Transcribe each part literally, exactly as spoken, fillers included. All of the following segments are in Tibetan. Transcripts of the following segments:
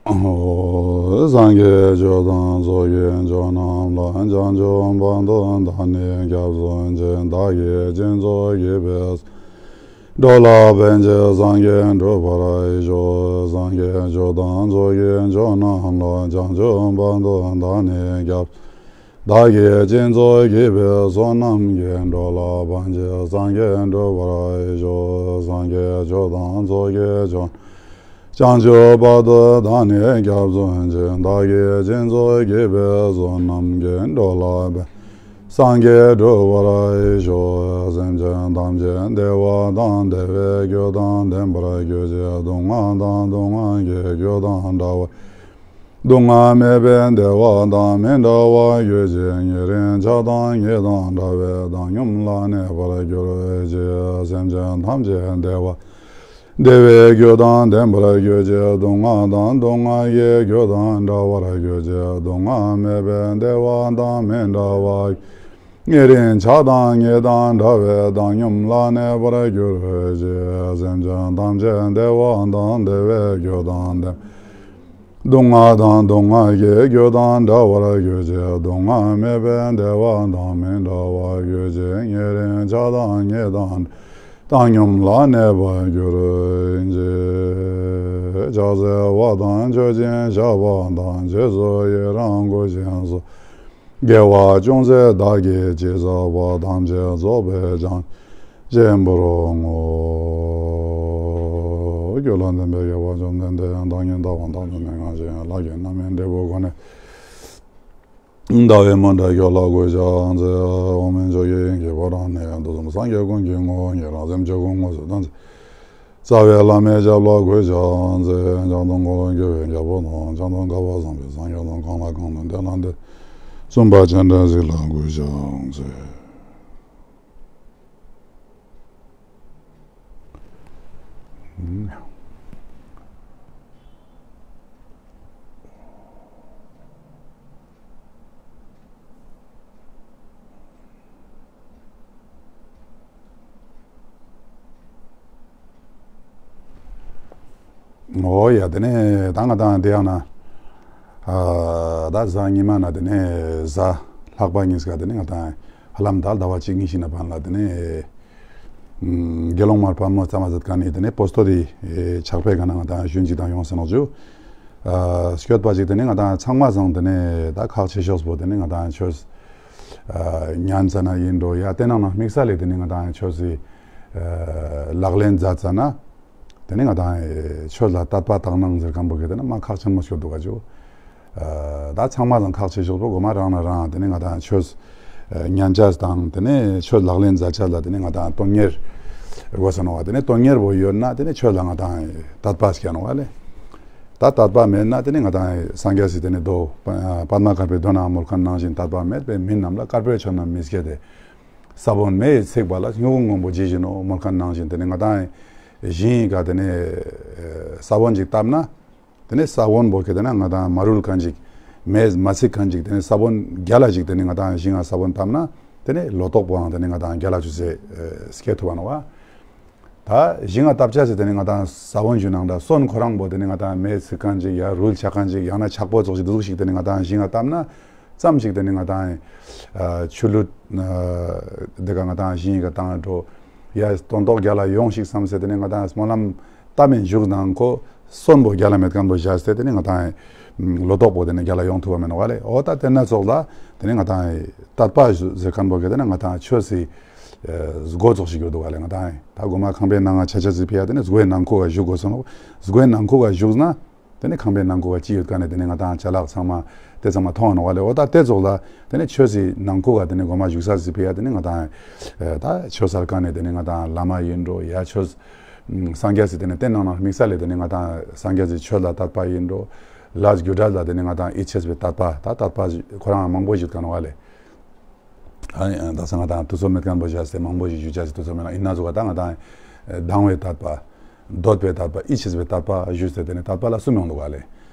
སངས་རྒྱས་ཆོས་དང་ཚོགས་ཀྱི་མཆོག་རྣམས་ལ། བྱང་ཆུབ་བར་དུ་བདག་ནི་སྐྱབས་སུ་མཆི། བདག་གིས་སྦྱིན་སོགས་བགྱིས་པའི་འགྲོ་ལ་ཕན་ཕྱིར་སངས་རྒྱས་འགྲུབ་པར་ཤོག། སངས་རྒྱས་ཆོས་དང་ཚོགས་ཀྱི་མཆོག་རྣམས་ལ། བྱང་ཆུབ་བར་དུ་བདག་ནི་སྐྱབས། བདག་གིས་སྦྱིན་སོགས་བགྱིས་པའི་ཚོགས་རྣམས་ཀྱིས། འགྲོ་ལ་ཕན་ཕྱིར་སངས་རྒྱས་འགྲུབ་པར་ཤོག། སངས་རྒྱས་ཆོས་དང་ཚོགས་ཀྱི་མཆོག། བྱང་ཆུབ་བར་དུ་བདག་ནི་སྐྱབས་སུ་མཆི། བདག་གིས་སྦྱིན་སོགས་བགྱིས་པའི་ཚོགས་རྣམས་ཀྱིས། འགྲོ་ལ་ཕན་སངས་རྒྱས་འགྲུབ་པར་ཤོག། སེམས་ཅན་ཐམས་ཅད་བདེ་བ་དང་བདེ་བའི་རྒྱུ་དང་ལྡན་པར་གྱུར་ཅིག། སྡུག་བསྔལ་དང་སྡུག་བསྔལ་གྱི་རྒྱུ་དང་བྲལ་བ། སྡུག་བསྔལ་མེད་པའི་བདེ་བ་དང་མི་འབྲལ་བར་གྱུར་ཅིག། ཉེ་རིང་ཆགས་སྡང་ཉེས་དང་བྲལ་བའི་བཏང་སྙོམས་ལ་གནས་པར་གྱུར་ཅིག། སེམས་ཅན་ཐམས་ཅད་བདེ་བ། བདེ་བའི་རྒྱུ་དང་ལྡན་པར་གྱུར་ཅིག། སྡུག་བསྔལ་དང་སྡུག་བསྔལ་གྱི་རྒྱུ་དང་བྲལ་བར་གྱུར་ཅིག། སྡུག་བསྔལ་མེད་པའི་བདེ་བ་དང་མི་འབྲལ་བར། ཉེ་རིང་ཆགས་སྡང་ཉེས་དང་བྲལ་བའི་བཏང་སྙོམས་ལ་གནས་པར་གྱུར་ཅིག། སེམས་ཅན་ཐམས་ཅད་བདེ་བ་དང་བདེ་བའི་རྒྱུ་དང་ལྡན། སྡུག་བསྔལ་དང་སྡུག་བསྔལ་གྱི་རྒྱུ་དང་བྲལ་བར་གྱུར་ཅིག། སྡུག་བསྔལ་མེད་པའི་བདེ་བ་དང་མི་འབྲལ་བར་གྱུར་ཅིག། ཉེ་རིང་ཆགས་སྡང་ཉེས་དང་བཏང་སྙོམས་ལ་གནས་པར་གྱུར་ཅིག། ཕྱག་འཚལ་བ་དང་མཆོད་ཅིང་བཤགས་པ་དང་། རྗེས་སུ་ཡི་རང་བསྐུལ་ཞིང་གསོལ། དགེ་བ་ཅུང་ཟད་བདག་གིས་ཅི་བསགས་པ། ཐམས་ཅད་རྫོགས་པའི་བྱང་ཆེན་པོར་བསྔོ། རྒྱུད་ལ་ལྡན་པའི་དགེ་བ་བཅོམ་ལྡན་འདས་ཡང་དག་སྙིང་ཐག་པ་ནས་ཐོབ་ནས་སྔར་བཞིན་ཡང་ལྷག་གི་རྣམ་སྨིན་འབྲས་བུའི་སྒོ་ནས། ཟླ་བའི་མཎྜལ་ཁྱོད་ལ་གུས་ཕྱག་འཚལ། འོག་མིན་ཕྱོགས་ཀྱི་དབྱིངས་ཀྱི་ཕོ་བྲང་ནས། དུས་གསུམ་སངས་རྒྱས་ཀུན་གྱི་ངོ་བོ་ཉིད། རང་སེམས་ཆོས་སྐུ་དངོས་སུ་སྟོན་མཛད། རྩ་བའི་བླ་མའི་ཞབས་ལ་གུས་ཕྱག་འཚལ། བྱང་སྟོང་འཁོར་ལོ་སྒྱུར་བའི་རྒྱལ་པོ་དང་། བྱང་སྟོང་བསྐལ་པ་བཟང་པོའི་སངས་རྒྱས་དང་། གང་ལ་གང་འདུལ་བདེ་ལ་འདུད། བཙུན་པ་སྤྱན་རས་གཟིགས་ལ་གུས་ཕྱག་འཚལ། ཨོ་ཡ། དེ་ནས་ད་ང་དང་དེ་ཡང་ན། ཨ་ད་གཟའ་ཉི་མ་ན་དེ་ནས་གཟའ་ལྷག་པ་ཉིན་ཟིག་ག་དེ་ནས་ང་དང་ཧ་ལམ་ད་ཟླ་བ་གཅིག་གཉིས་ཤིག་ན་བར་ལ་དེ་ནས་ཨམ་དགེ་སློང་མར་པ་མོ་ཙ་མ་ཟེར་མཁན་ནི་དེ་ནས་པོ་སྟོ་དེ་ཨེ་ཕྱག་དཔེ་ག་ན་ང་དང་གཞོན་ཅིག་དང་ཡོང་ཟེར་ནོག་ཅུ། ཨ་སྐྱོད་པ་ཅིག་དེ་ནས་ང་དང་ཚང་མ་ཚང་དེ་ནས་ད་ཁག་ཆེ་ཤོས་པོ་དེ་ནས་ང་དང་ཆོས་ཨ་ཉན་ཙ་ན་ཡིན་འགྲོ་ཡ། དེ་ནང་ན་དམིགས་བསལ་ལས་དེ་ནས་ང་དང་ཆོས་སི་ཨ་ལག་ལེན་མཛད་ཙ་ན། དེ་ནས་ང་དང་ཆོས་ལ་དད་པ་དག་སྣང་ཟེར་མཁན་པོ་གི་དེ་ན་མ་ཁག་ཆེན་མོ་ཤོད་འདུག་ག་ཅུ། ཨ་ད་ཚང་མ་ལ་ཁག་ཆེ་ཤོས་པོ་གོ་མ་རང་ན་རང་དེ་ནས་ང་དང་ཆོས་ཨ་ཉན་ཅས་དང་དེ་ནས་ཆོས་ལག་ལེན་མཛད་ཅས་ལ་དེ་ནས་ང་དང་དོན་གཉེར་དགོས་ས་ནོག་བ། དེ་ནས་དོན་གཉེར་པོ་ཡོད་ན་དེ་ནས་ཆོས་ལ་ང་དང་དད་པ་ཞིག་ཡོད་ནོག་བ་ལེ། ད་དད་པ་མེད་ན་དེ་ནས་ང་དང་སངས་རྒྱས་སི་དེ་ནས་མདོ་པདྨ་དཀར་པོའི་མདོ་ན་མོལ་མཁན་ནང་བཞིན་དད་པ་མེད་པའི་མི་རྣམས་ལ་དཀར་པོའི་ཆོས་རྣམས་མི་སྐྱེ་སྟེ། ས་བོན་མེ་ཡིས་ཚིག་པ་ལ། སྨྱུ་གུ་སྔོན་པོ་ཇི་བཞིན་ནོ། མོལ་མཁན་ནང་བཞིན་དེ་ནས་ང་དང་ཞིང་ག་དེ་ནས་ས་བོན་ཅིག་བཏབ་ན། དེ་ནས་ས་བོན་པོ་གི་དེ་ན་ང་དང་མ་རུལ་མཁན་ཅིག་མེ་མ་ཚིག་མཁན་ཅིག་དེ་ནས་ས་བོན་རྒྱལ་ལ་ཅིག་དེ་ནས་ང་དང་ཞིང་ང་ས་བོན་བཏབ་ན། དེ་ནས་ལོ་ཏོག་པོའང་དེ་ནས་ང་དང་རྒྱལ་ལ་ཅུ་ཟེ་སྐྱེ་ཐུབ་པ་ནོ་བ། ད་ཞིང་ང་བཏབ་ཅས་ཟེར་དེ་ནས་ང་དང་ས་བོན་ཞུ་ནང་ད་སོན་ཁོ་རང་པོ་དེ་ནས་ང་དང་མེ་ཚིག་མཁན་ཅིག་ཡ་རུལ་ཆགས་མཁན་ཅིག་ཡང་ན་ཆག་པོ་ཙོགས་ཅིག་འདུག་ཞིག་དེ་ནས་ང་དང་ཞིང་ང་བཏབ་ན་ཙམ་ཞིག་དེ་ནས་ང་དང་ཆུ་ལུད་དེ་ག་ང་དང་ཞིང་ག་བཏང་འགྲོ་ཡ་སྟོན་ཐོག་རྒྱལ་ལ་ཡོང་ཞིག་བསམ་ཟེར་དེ་ནས་ང་དང་སྨོན་ལམ་བཏབ་མིན་བཞུགས་ནང་ཁོ་སོན་པོ་རྒྱལ་ལ་མེད་མཁན་པོ་བཞག་སྟེ་དེ་ནས་ང་དང་ལོ་ཏོག་པོ་དེ་ནས་རྒྱལ་ལ་ཡོང་ཐུབ་པ་མེད་ནོ་བ་ལེ། འོ་ད་དེ་ན་ཙོགས་ལ་དེ་ནས་ང་དང་དད་པ་ཟེར་མཁན་པོ་གི་དེ་ན་ང་དང་ཆོས་སི་སྒོ་ཙོགས་ཤིག་ཡོད་འདུག་ག་ལེ། ང་དང་ད་གོ་མ་ཁང་པའི་ནང་ང་ཆ་ཆ་ཟིག་ཕི་ཡ་དེ་ནས་སྒོའི་ནང་ཁུག་ག་བཞུགས་དགོས་སོང་ནོ། སྒོའི་ནང་ཁུག་ག་བཞུགས་ན་དེ་ནས་ཁང་པའི་ནང་ཁུག་ག་ཅི་ཡོད་ག་ནས་དེ་ནས་ང་དང་ཅ་ལག་ཚང་མ་དེ་ཚང་མ་མཐོང་ནོ་ག་ལེ། འོ་ད་དེ་ཙོགས་ལ་དེ་ནས་ཆོས་སི་ནང་ཁུག་ག་དེ་ནས་གོ་མ་བཞུགས་ས་ཟིག་ཕི་ཡ་དེ་ནས་ང་དང་ད་ཆོས་སར་ག་ནས་དེ་ནས་ང་དང་བླ་མ་ཡིན་འགྲོ་ཡ་ཆོས་སངས་རྒྱས་སི་དེ་ནས་དེ་ནང་ན་དམིགས་བསལ་ལས་དེ་ནས་ང་དང་སངས་རྒྱས་སི་ཆོས་ལ་དད་པ་ཡིན་འགྲོ་ལ་རྒྱུ་འབྲས་ལ་དེ་ནས་ང་དང་ཡིད་ཆེས་པའི་དད་པ་ད་དད་པ་ཁོ་རང་མང་པོ་ཞིག་ག་ནོ་ག་ལེ། ཨ་ནི་ད་ས་ང་དང་དུས་ཚོད་མེད་མཁན་པོ་བྱས་ཏེ་མང་པོ་ཞིག་ཞུ་བྱས་ཏེ་དུས་ཚོད་མེད་ན་ཡིན་ན་ཟུག་ག་ད་ང་དང་སྡང་བའི་དད་པ། འདོད་པའི་དད་པ། ཡིད་ཆེས་པའི་དད་པ་ཞུས་ཏེ་དེ་ནས་དད་པ་ལ་གསུམ་ཡོང་འདུག་ག་ལེ།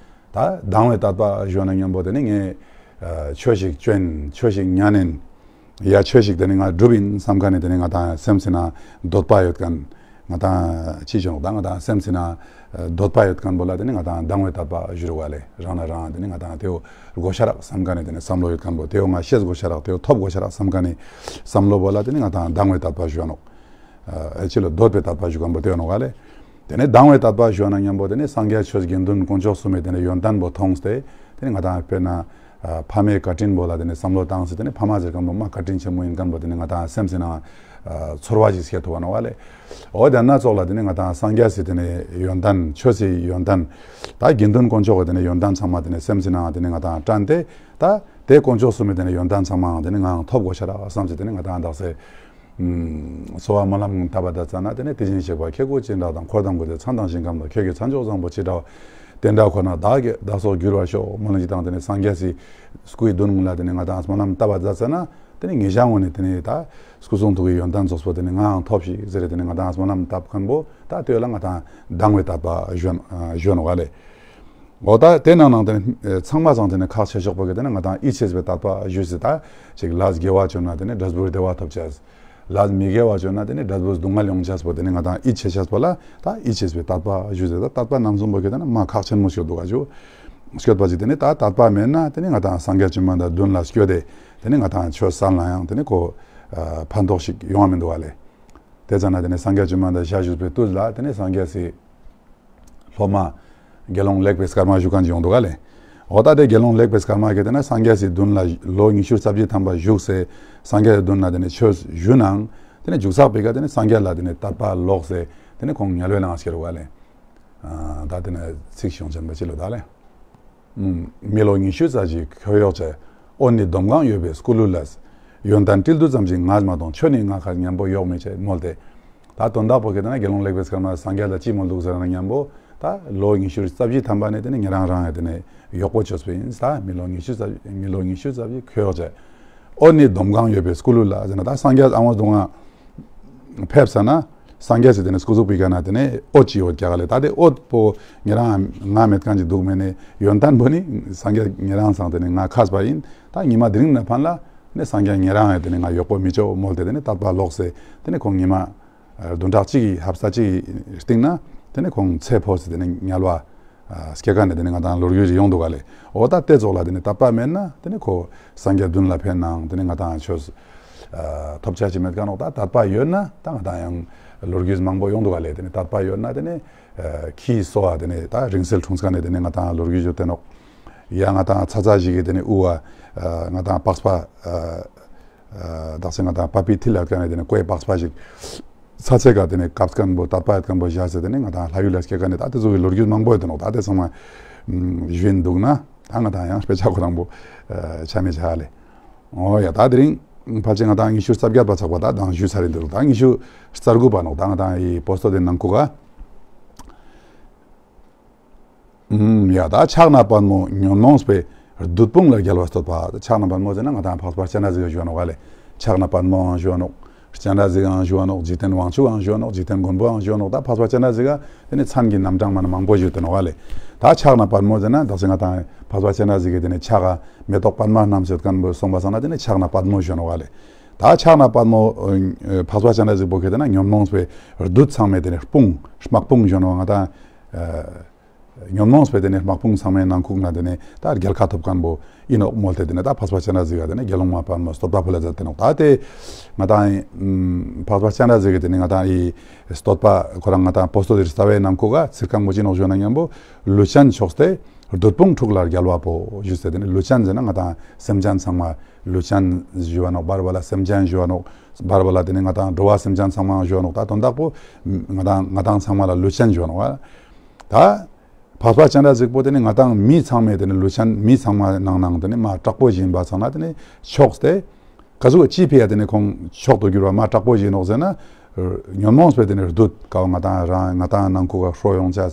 ད་སྡང་བའི་དད་པ་ཞུ་ན་མཉམ་པོ་དེ་ནི་ངས་ཆོས་ཤིག་བཅོན་ཆོས་ཤིག་ཉན་ནིན། ཡ་ཆོས་ཤིག་དེ་ནི་ང་སྒྲུབ་ཡིན་བསམ་མཁན་ནི་དེ་ནི་ང་དང་སེམས་སི་ན་འདོད་པ་ཡོད་མཁན། ང་དང་ཅི་བྱུང་ད་ང་དང་སེམས་སི་ནང་འདོད་པ་ཡོད་མཁན་པོ་ལ་དེ་ནི་ང་དང་སྡང་བའི་དད་པ་ཞུ་རུ་བ་ལས་རང་ན་རང་དེ་ནི་ང་དང་དེའོ་དགོས་ཤ་རག་བསམ་མཁན་ནི་དེ་ནི་བསམ་བློ་ཡོད་མཁན་པོ་དེའོ་ང་ཤེས་དགོས་ཤ་རག་དེའོ་ཐོབ་དགོས་ཤ་རག་བསམ་མཁན་ནི་བསམ་བློ་བོ་ལ་དེ་ནི་ང་དང་སྡང་བའི་དད་པ་ཞུ་ནོག་ཨ་ཅི་ལ་འདོད་པའི་དད་པ་ཞུ་མཁན་པོ་དེའོ་ནོག་ལས། དེ་ནས་སྡང་བའི་དད་པ་ཞུ་ན་མཉམ་པོ་དེ་ནས་སངས་རྒྱས་ཆོས་དགེ་འདུན་དཀོན་མཆོག་གསུམ་མའི་དེ་ནས་ཡོན་ཏན་པོ་མཐོང་སྟེ་དེ་ནས་ང་དང་དཔེར་ན་ཨ་ཕ་མའི་བཀའ་དྲིན་པོ་ལ་དེ་ནས་བསམ་བློ་བཏང་སྟེ་དེ་ནས་ཕ་མ་ཟེར་མཁན་པོ་མ་བཀའ་དྲིན་ཆེན་མོ་ཡིན་མཁན་པོ་དེ་ནས་ང་དང་སེམས་སི་ནང་ཨ་ཚོར་བ་ཞིག་སྐྱེ་ཐུབ་པ་ནོག་ལས། འོ་དེ་ན་ཙོགས་ལ་དེ་ནས་ང་དང་སངས་རྒྱས་སི་དེ་ནས་ཡོན་ཏན་ཆོས་སི་ཡོན་ཏན་ད་དགེ་འདུན་དཀོན་མཆོག་གི་དེ་ནས་ཡོན་ཏན་ཚང་མ་དེ་ནས་སེམས་སི་ནང་དེ་ནས་ང་དང་དྲན་ཏེ་ད་དེ་དཀོན་མཆོག་གསུམ་མའི་དེ་ནས་ཡོན་ཏན་ཚང་མའང་དེ་ནས་ངའང་ཐོབ་དགོས་ཤ་རག་བསམ་སྟེ་དེ་ནས་ང་དང་དག་ས་གསོལ་བ་སྨོན་ལམ་བཏབ་པ་དང་ཙ་ན་དེ་ནས་དེ་བཞིན་གཤེགས་པ་ཁྱེད་སྐུ་ཅི་འདྲ་དང་འཁོར་དང་སྐུ་ཚེ་མཚན་དང་ཞིང་ཁམས་དང་ཁྱེད་ཀྱི་མཚན་མཆོག་བཟང་པོ་ཅི་འདྲ་བ་དེ་འདྲ་ཁོ་ན་བདག་གི་བདག་སོགས་འགྱུར་བར་ཤོག་སྨོན་ལམ་ཅིག་དང་དེ་ནས་སངས་རྒྱས་སི་སྐུའི་མདུན་ལ་དེ་ནས་ང་དང་སྨོན་ལམ་བཏབ་པ་དང་ཙ་ན་དེ་ནས་ངེད་ཅག་ངོས་ནས་དེ་ནས་ད་སྐུ་གསུང་ཐུགས་ཀྱི་ཡོན་ཏན་རྫོགས་པོ་དེ་ནས་ངའང་ཐོབ་ཤིག་ཟེར་དེ་ནས་ང་དང་སྨོན་ལམ་བཏབ་མཁན་པོ་ད་དེ་ལ་ང་དང་སྡང་བའི་དད་པ་གཞོན་གཞོན་བ་ལས། འོ་ད་དེ་ནང་ནང་དེ་ནི་ཚང་མ་ཚང་དེ་ནི་ཁག་ཆེ་ཤོས་པོ་གི་དེ་ནི་ང་དང་ཡིད་ཆེས་པའི་དད་པ་ཞུས་སི་ད་ཅིག་ལས་དགེ་བ་བྱུང་ན་དེ་ནི་འབྲས་བུར་བདེ་བ་ཐོབ་ཅེས། ལས་མི་དགེ་བ་བྱུང་ན་དེ་ནི་འབྲས་བུར་སྡུག་བསྔལ་ཡོང་ཅེས་པོ་དེ་ནི་ང་དང་ཡིད་ཆེས་ཅེས་པོ་ལ་ད་ཡིད་ཆེས་པའི་དད་པ་ཞུས་སི་ད་དད་པ་རྣམ་གསུམ་པོ་གི་དེ་ནི་མ་ཁག་ཆེན་མོ་ཞིག་འདུག་ག་ཞུ། སྐྱོད་པ་ཅིག་དེ་ནི་ད་དད་པ་མེད་ན་དེ་ནི་ང་དང་སངས་རྒྱས་བཅོམ་ལྡན་འདས་མདུན་ལ་སྐྱོད་དེ་དེ་ནི་ང་དང་ཆོས་གསན་ལ་ཡང་དེ་ནི་ཁོ་ཕན་ཐོགས་ཤིག་ཡོང་བ་མི་འདུག་ག་ལས། དེ་ཙ་ན་དེ་ནི་སངས་རྒྱས་བཅོམ་ལྡན་འདས་ཞལ་བཞུགས་པའི་དུས་ལ་དེ་ནི་སངས་རྒྱས་སི་སློབ་མ་དགེ་སློང་ལེགས་པའི་སྐར་མ་བཞུགས་མཁན་ཅིག་ཡོང་འདུག་ག་ལས། འོ་ད་དེ་དགེ་སློང་ལེགས་པའི་སྐར་མ་གིས་དེ་ན་སངས་རྒྱས་སི་མདུན་ལ་ལོ་ཉི་ཤུ་རྩ་བཞི་ཐམ་པ་བཞུགས་སེ་སངས་རྒྱས་སི་མདུན་ལ་དེ་ནི་ཆོས་ཞུ་ནའང་དེ་ནི་མཇུག་ཚགས་པའི་ཀ་དེ་ནི་སངས་རྒྱས་ལ་དེ་ནི་དད་པ་ལོག་སེ་དེ་ནི་ཁོང་དམྱལ་བའི་ནང་སྐྱེ་རུ་ག་ལས། ད་དེ་ནི་ཚིག་ཤོང་ཆེན་པོ་ཅི་ལོ་ད་ལས། མི་ལོ་ཉི་ཤུ་རྩ་གཅིག་ཁྱོ་གཡོག་བྱས། འོད་ནི་འདོམ་གང་ཡོད་པའི་སྐུ་ལུས་ལ། ཡོན་ཏན་ཏིལ་འབྲུ་ཙམ་ཞིག་ངས་མ་མཐོང་། ཆོས་ནི་ང་ཁར་ཉམ་པོ་གཡོག་མི་བྱེད་མོལ་ཏེ། ད་དོན་དག་པོ་གི་དེ་ན་དགེ་སློང་ལེགས་པའི་སྐར་མ་སངས་རྒྱས་ལ་ཅི་མོལ་འདུག་ཟེར་ན་ཉམ་པོ་ད་ལོ་ཉི་ཤུ་རྩ་བཞི་ཐམ་པ་ནས་དེ་ནས་ཉེ་རང་རང་ཡ་དེ་ནས་གཡོག་པོ་བྱོས་པ་ཡིན་ད་མི་ལོ་ཉི་ཤུ་རྩ་མི་ལོ་ཉི་ཤུ་རྩ་བཞི་ཁྱོ་གཡོག་བྱས། འོད་ནི་འདོམ་གང་ཡོད་པའི་སྐུ་ལུས་ལ་ཟེར་ན་ད་སངས་རྒྱས་ཨ་ཝང་སྡུག་ང་ཕེབས་ས་ན་སངས་རྒྱས་སི་དེ་ནས་སྐུ་གཟུགས་པའི་ཀ་ན་དེ་ནས་འོད་ཅིག་ཡོད་ཀྱག་ལས། ད་དེ་འོད་པོ་ཉེ་རང་ང་མེད་མཁན་ཅིག་འདུག་མེད་ནས་ཡོན་ཏན་པོ་ནི་སངས་རྒྱས་ཉེ་རང་སང་དེ་ནས་ང་ཁས་པ་ཡིན། ད་ཉི་མ་དེ་རིང་ནས་ཕན་ལ་ནས་སངས་རྒྱས་ཉེ་རང་ཡ་དེ་ནས་ང་གཡོག་པོ་མི་ཆོག་མོལ་ཏེ་དེ་ནས་དད་པ་ལོག་སེ་དེ་ནས་ཁོང་ཉི་མ་བདུན་ཕྲག་གཅིག་གི་ཧབ་ས་གཅིག་གི་སྟེང་ན་དེ་ནས་ཁོང་ཚེ་འཕོས་སེ་དེ་ནས་དམྱལ་བ་སྐྱེ་མཁན་ནི་དེ་ནི་ང་དང་ལོ་རྒྱུས་ཅིག་ཡོང་འདུག་ག་ལས། འོ་ད་དེ་ཙོགས་ལ་དེ་ནི་དད་པ་མེད་ན་དེ་ནི་ཁོ་སངས་རྒྱས་མདུན་ལ་ཕེབས་ནའང་དེ་ནི་ང་དང་ཆོས་ཐོབ་ཆ་ཅིག་མེད་མཁན་ནོག་ད་དད་པ་ཡོད་ན་ད་ང་དང་ཡང་ལོ་རྒྱུས་མང་པོ་ཡོང་འདུག་ག་ལས། དེ་ནི་དད་པ་ཡོད་ན་དེ་ནི་ཁྱིའི་སོ་བ་དེ་ནི་ད་རིང་བསྲེལ་འཁྲུངས་མཁན་ནི་དེ་ནི་ང་དང་ལོ་རྒྱུས་ཅིག་དེ་ནོག་ཡ་ང་དང་ཚ་ཚ་ཞིག་གི་དེ་ནི་དབུ་བ་ང་དང་པགས་པ། ཨ་དག་ས་ང་དང་པ་པི་ཐི་ལ་ཀ་ནས་དེ་ནས་ཀོའི་པགས་པ་ཞིག་ཚ་ཚེ་ག་དེ་ནས་ཀབ་སྐམ་པོ་དད་པ་ཡོད་མཁན་པོ་བཞག་ཟེར་དེ་ནས་ང་དང་ལྷ་ཡུལ་ལ་སྐྱེ་མཁན་ནི་ད་དེ་ཚོ་གི་ལོ་རྒྱུས་མང་པོ་ཡོད་དེ་ནོག་ད་དེ་ཚང་མ་བཞིན་འདུག་ན་ད་ང་དང་ཡང་དཔེ་ཆ་ཁོ་རང་པོ་ཆ་མེད་ཆ་ལས། འོ་ཡ་ད་དེ་རིང་ཕལ་ཆེར་ང་དང་ཉི་ཤུ་རྩ་བརྒྱད་པ་ཚགས་པ་ད་དང་ཞུས་ཚར་ཡིན་འདུག་ད་ཉི་ཤུ་རྩ་དགུ་པ་ནོག་ད་ང་དང་ཡི་པོ་སྟོ་དེ་ནང་ཁུག་ག་ཨུམ། ཡ་ད་ཕྱག་ན་པདྨོ་ཉོན་མོངས་པའི་བདུད་དཔུང་ལ་རྒྱལ་བ་བསྟོད་པ། ཕྱག་ན་པདྨོ་ཟེར་ན་ང་དང་འཕགས་པ་སྤྱན་རས་གཟིགས་ཞུ་བ་ནོག་ག་ལས། ཕྱག་ན་པདྨོའང་ཞུ་བ་ནོག་སྤྱན་རས་གཟིགས་ཨང་ཞུ་བ་ནོག་འཇིག་རྟེན་དབང་ཕྱུག་ཨང་ཞུ་བ་ནོག་འཇིག་རྟེན་མགོན་པོའང་ཞུ་བ་ནོག་ད་འཕགས་པ་སྤྱན་རས་གཟིགས་ཨ་དེ་ནི་མཚན་གྱི་རྣམ་གྲངས་མ་ན་མང་པོ་ཞུ་དེ་ནོག་ག་ལས། ད་ཕྱག་ན་པདྨོ་ཟེར་ན་ད་སེ་ང་དང་འཕགས་པ་སྤྱན་རས་གཟིགས་ཀྱི་དེ་ནི་ཕྱག་ག་མེ་ཏོག་པདྨ་བསྣམས་ཡོད་མཁན་པོ་སོང་པ་སང་ན་དེ་ནི་ཕྱག་ན་པདྨོ་ཞུ་ནོག་ག་ལས། ད་ཕྱག་ན་པདྨོ་འཕགས་པ་སྤྱན་རས་གཟིགས་པོ་གི་དེ་ན་ཉོན་མོངས་པའི་བདུད་ཚང་མའི་དེ་ནི་དཔུང་དམག་དཔུང་ཞུ་ནོག་ང་དང་། ཉོན་མོངས་པའི་དེ་ནས་དམག་དཔུང་ཚང་མའི་ནང་ཁུག་ན་དེ་ནས་ད་རྒྱལ་ཁ་ཐོབ་མཁན་པོ་ཡིན་ནོག་མོལ་ཏེ་དེ་ནས་ད་འཕགས་པ་སྤྱན་རས་གཟིགས་ཀ་དེ་ནས་དགེ་སློང་མ་དཔལ་མོ་བསྟོད་པ་ཕུལ་ལ་མཛད་དེ་ནོག་ད་དེ་ང་དང་འཕགས་པ་སྤྱན་རས་གཟིགས་ཀྱི་དེ་ནས་ང་དང་ཡི་བསྟོད་པ་ཁོ་རང་ང་དང་པོ་སྟོད་དེ་རྩ་བའི་ནང་ཁུག་ག་ཚིག་རྐང་པོ་ཅི་ནོག་ཞུ་ན་མཉམ་པོ་ལུས་ཅན་མཆོག་སྟེ་བདུད་དཔུང་འཁྲུགས་ལ་རྒྱལ་བ་པོ་ཞུས་ཏེ་དེ་ནས་ལུས་ཅན་ཟེར་ན་ང་དང་སེམས་ཅན་ཚང་མ་ལུས་ཅན་ཞུ་བ་ནོག་བར་བ་ལ་སེམས་ཅན་ཞུ་བ་ནོག་བར་བ་ལ་དེ་ནས་ང་དང་འགྲོ་བ་སེམས་ཅན་ཚང་མ་ཞུ་བ་ནོག་ད་དོན་དག་པོ་ང་དང་ང་དང་ཚང་མ་ལ་ལུས་ཅན་ཞུ་བ་ནོག་ད། འཕགས་པ་སྤྱན་རས་གཟིགས་པོ་དེ་ནི་ང་དང་མི་ཚང་མས་དེ་ནི་ལུས་ཅན་མི་ཚང་མ་ནང་ནང་དེ་ནི་མ་དྲག་པོ་ཞིག་ཡིན་པ་ཚང་ན་དེ་ནི་མཆོག་སྟེ། ག་ཟུག་ཅི་ཕི་ཡ་དེ་ནི་ཁོང་མཆོག་ཏུ་གྱུར་བ་མ་དྲག་པོ་ཞིག་ཡིན་ནོག་ཟེར་ན། ཉོན་མོངས་པའི་དེ་ནི་བདུད་ཀ་བ་ང་དང་རང་ང་དང་ནང་ཁུག་ག་ཧྲོ་ཡོང་ཆ།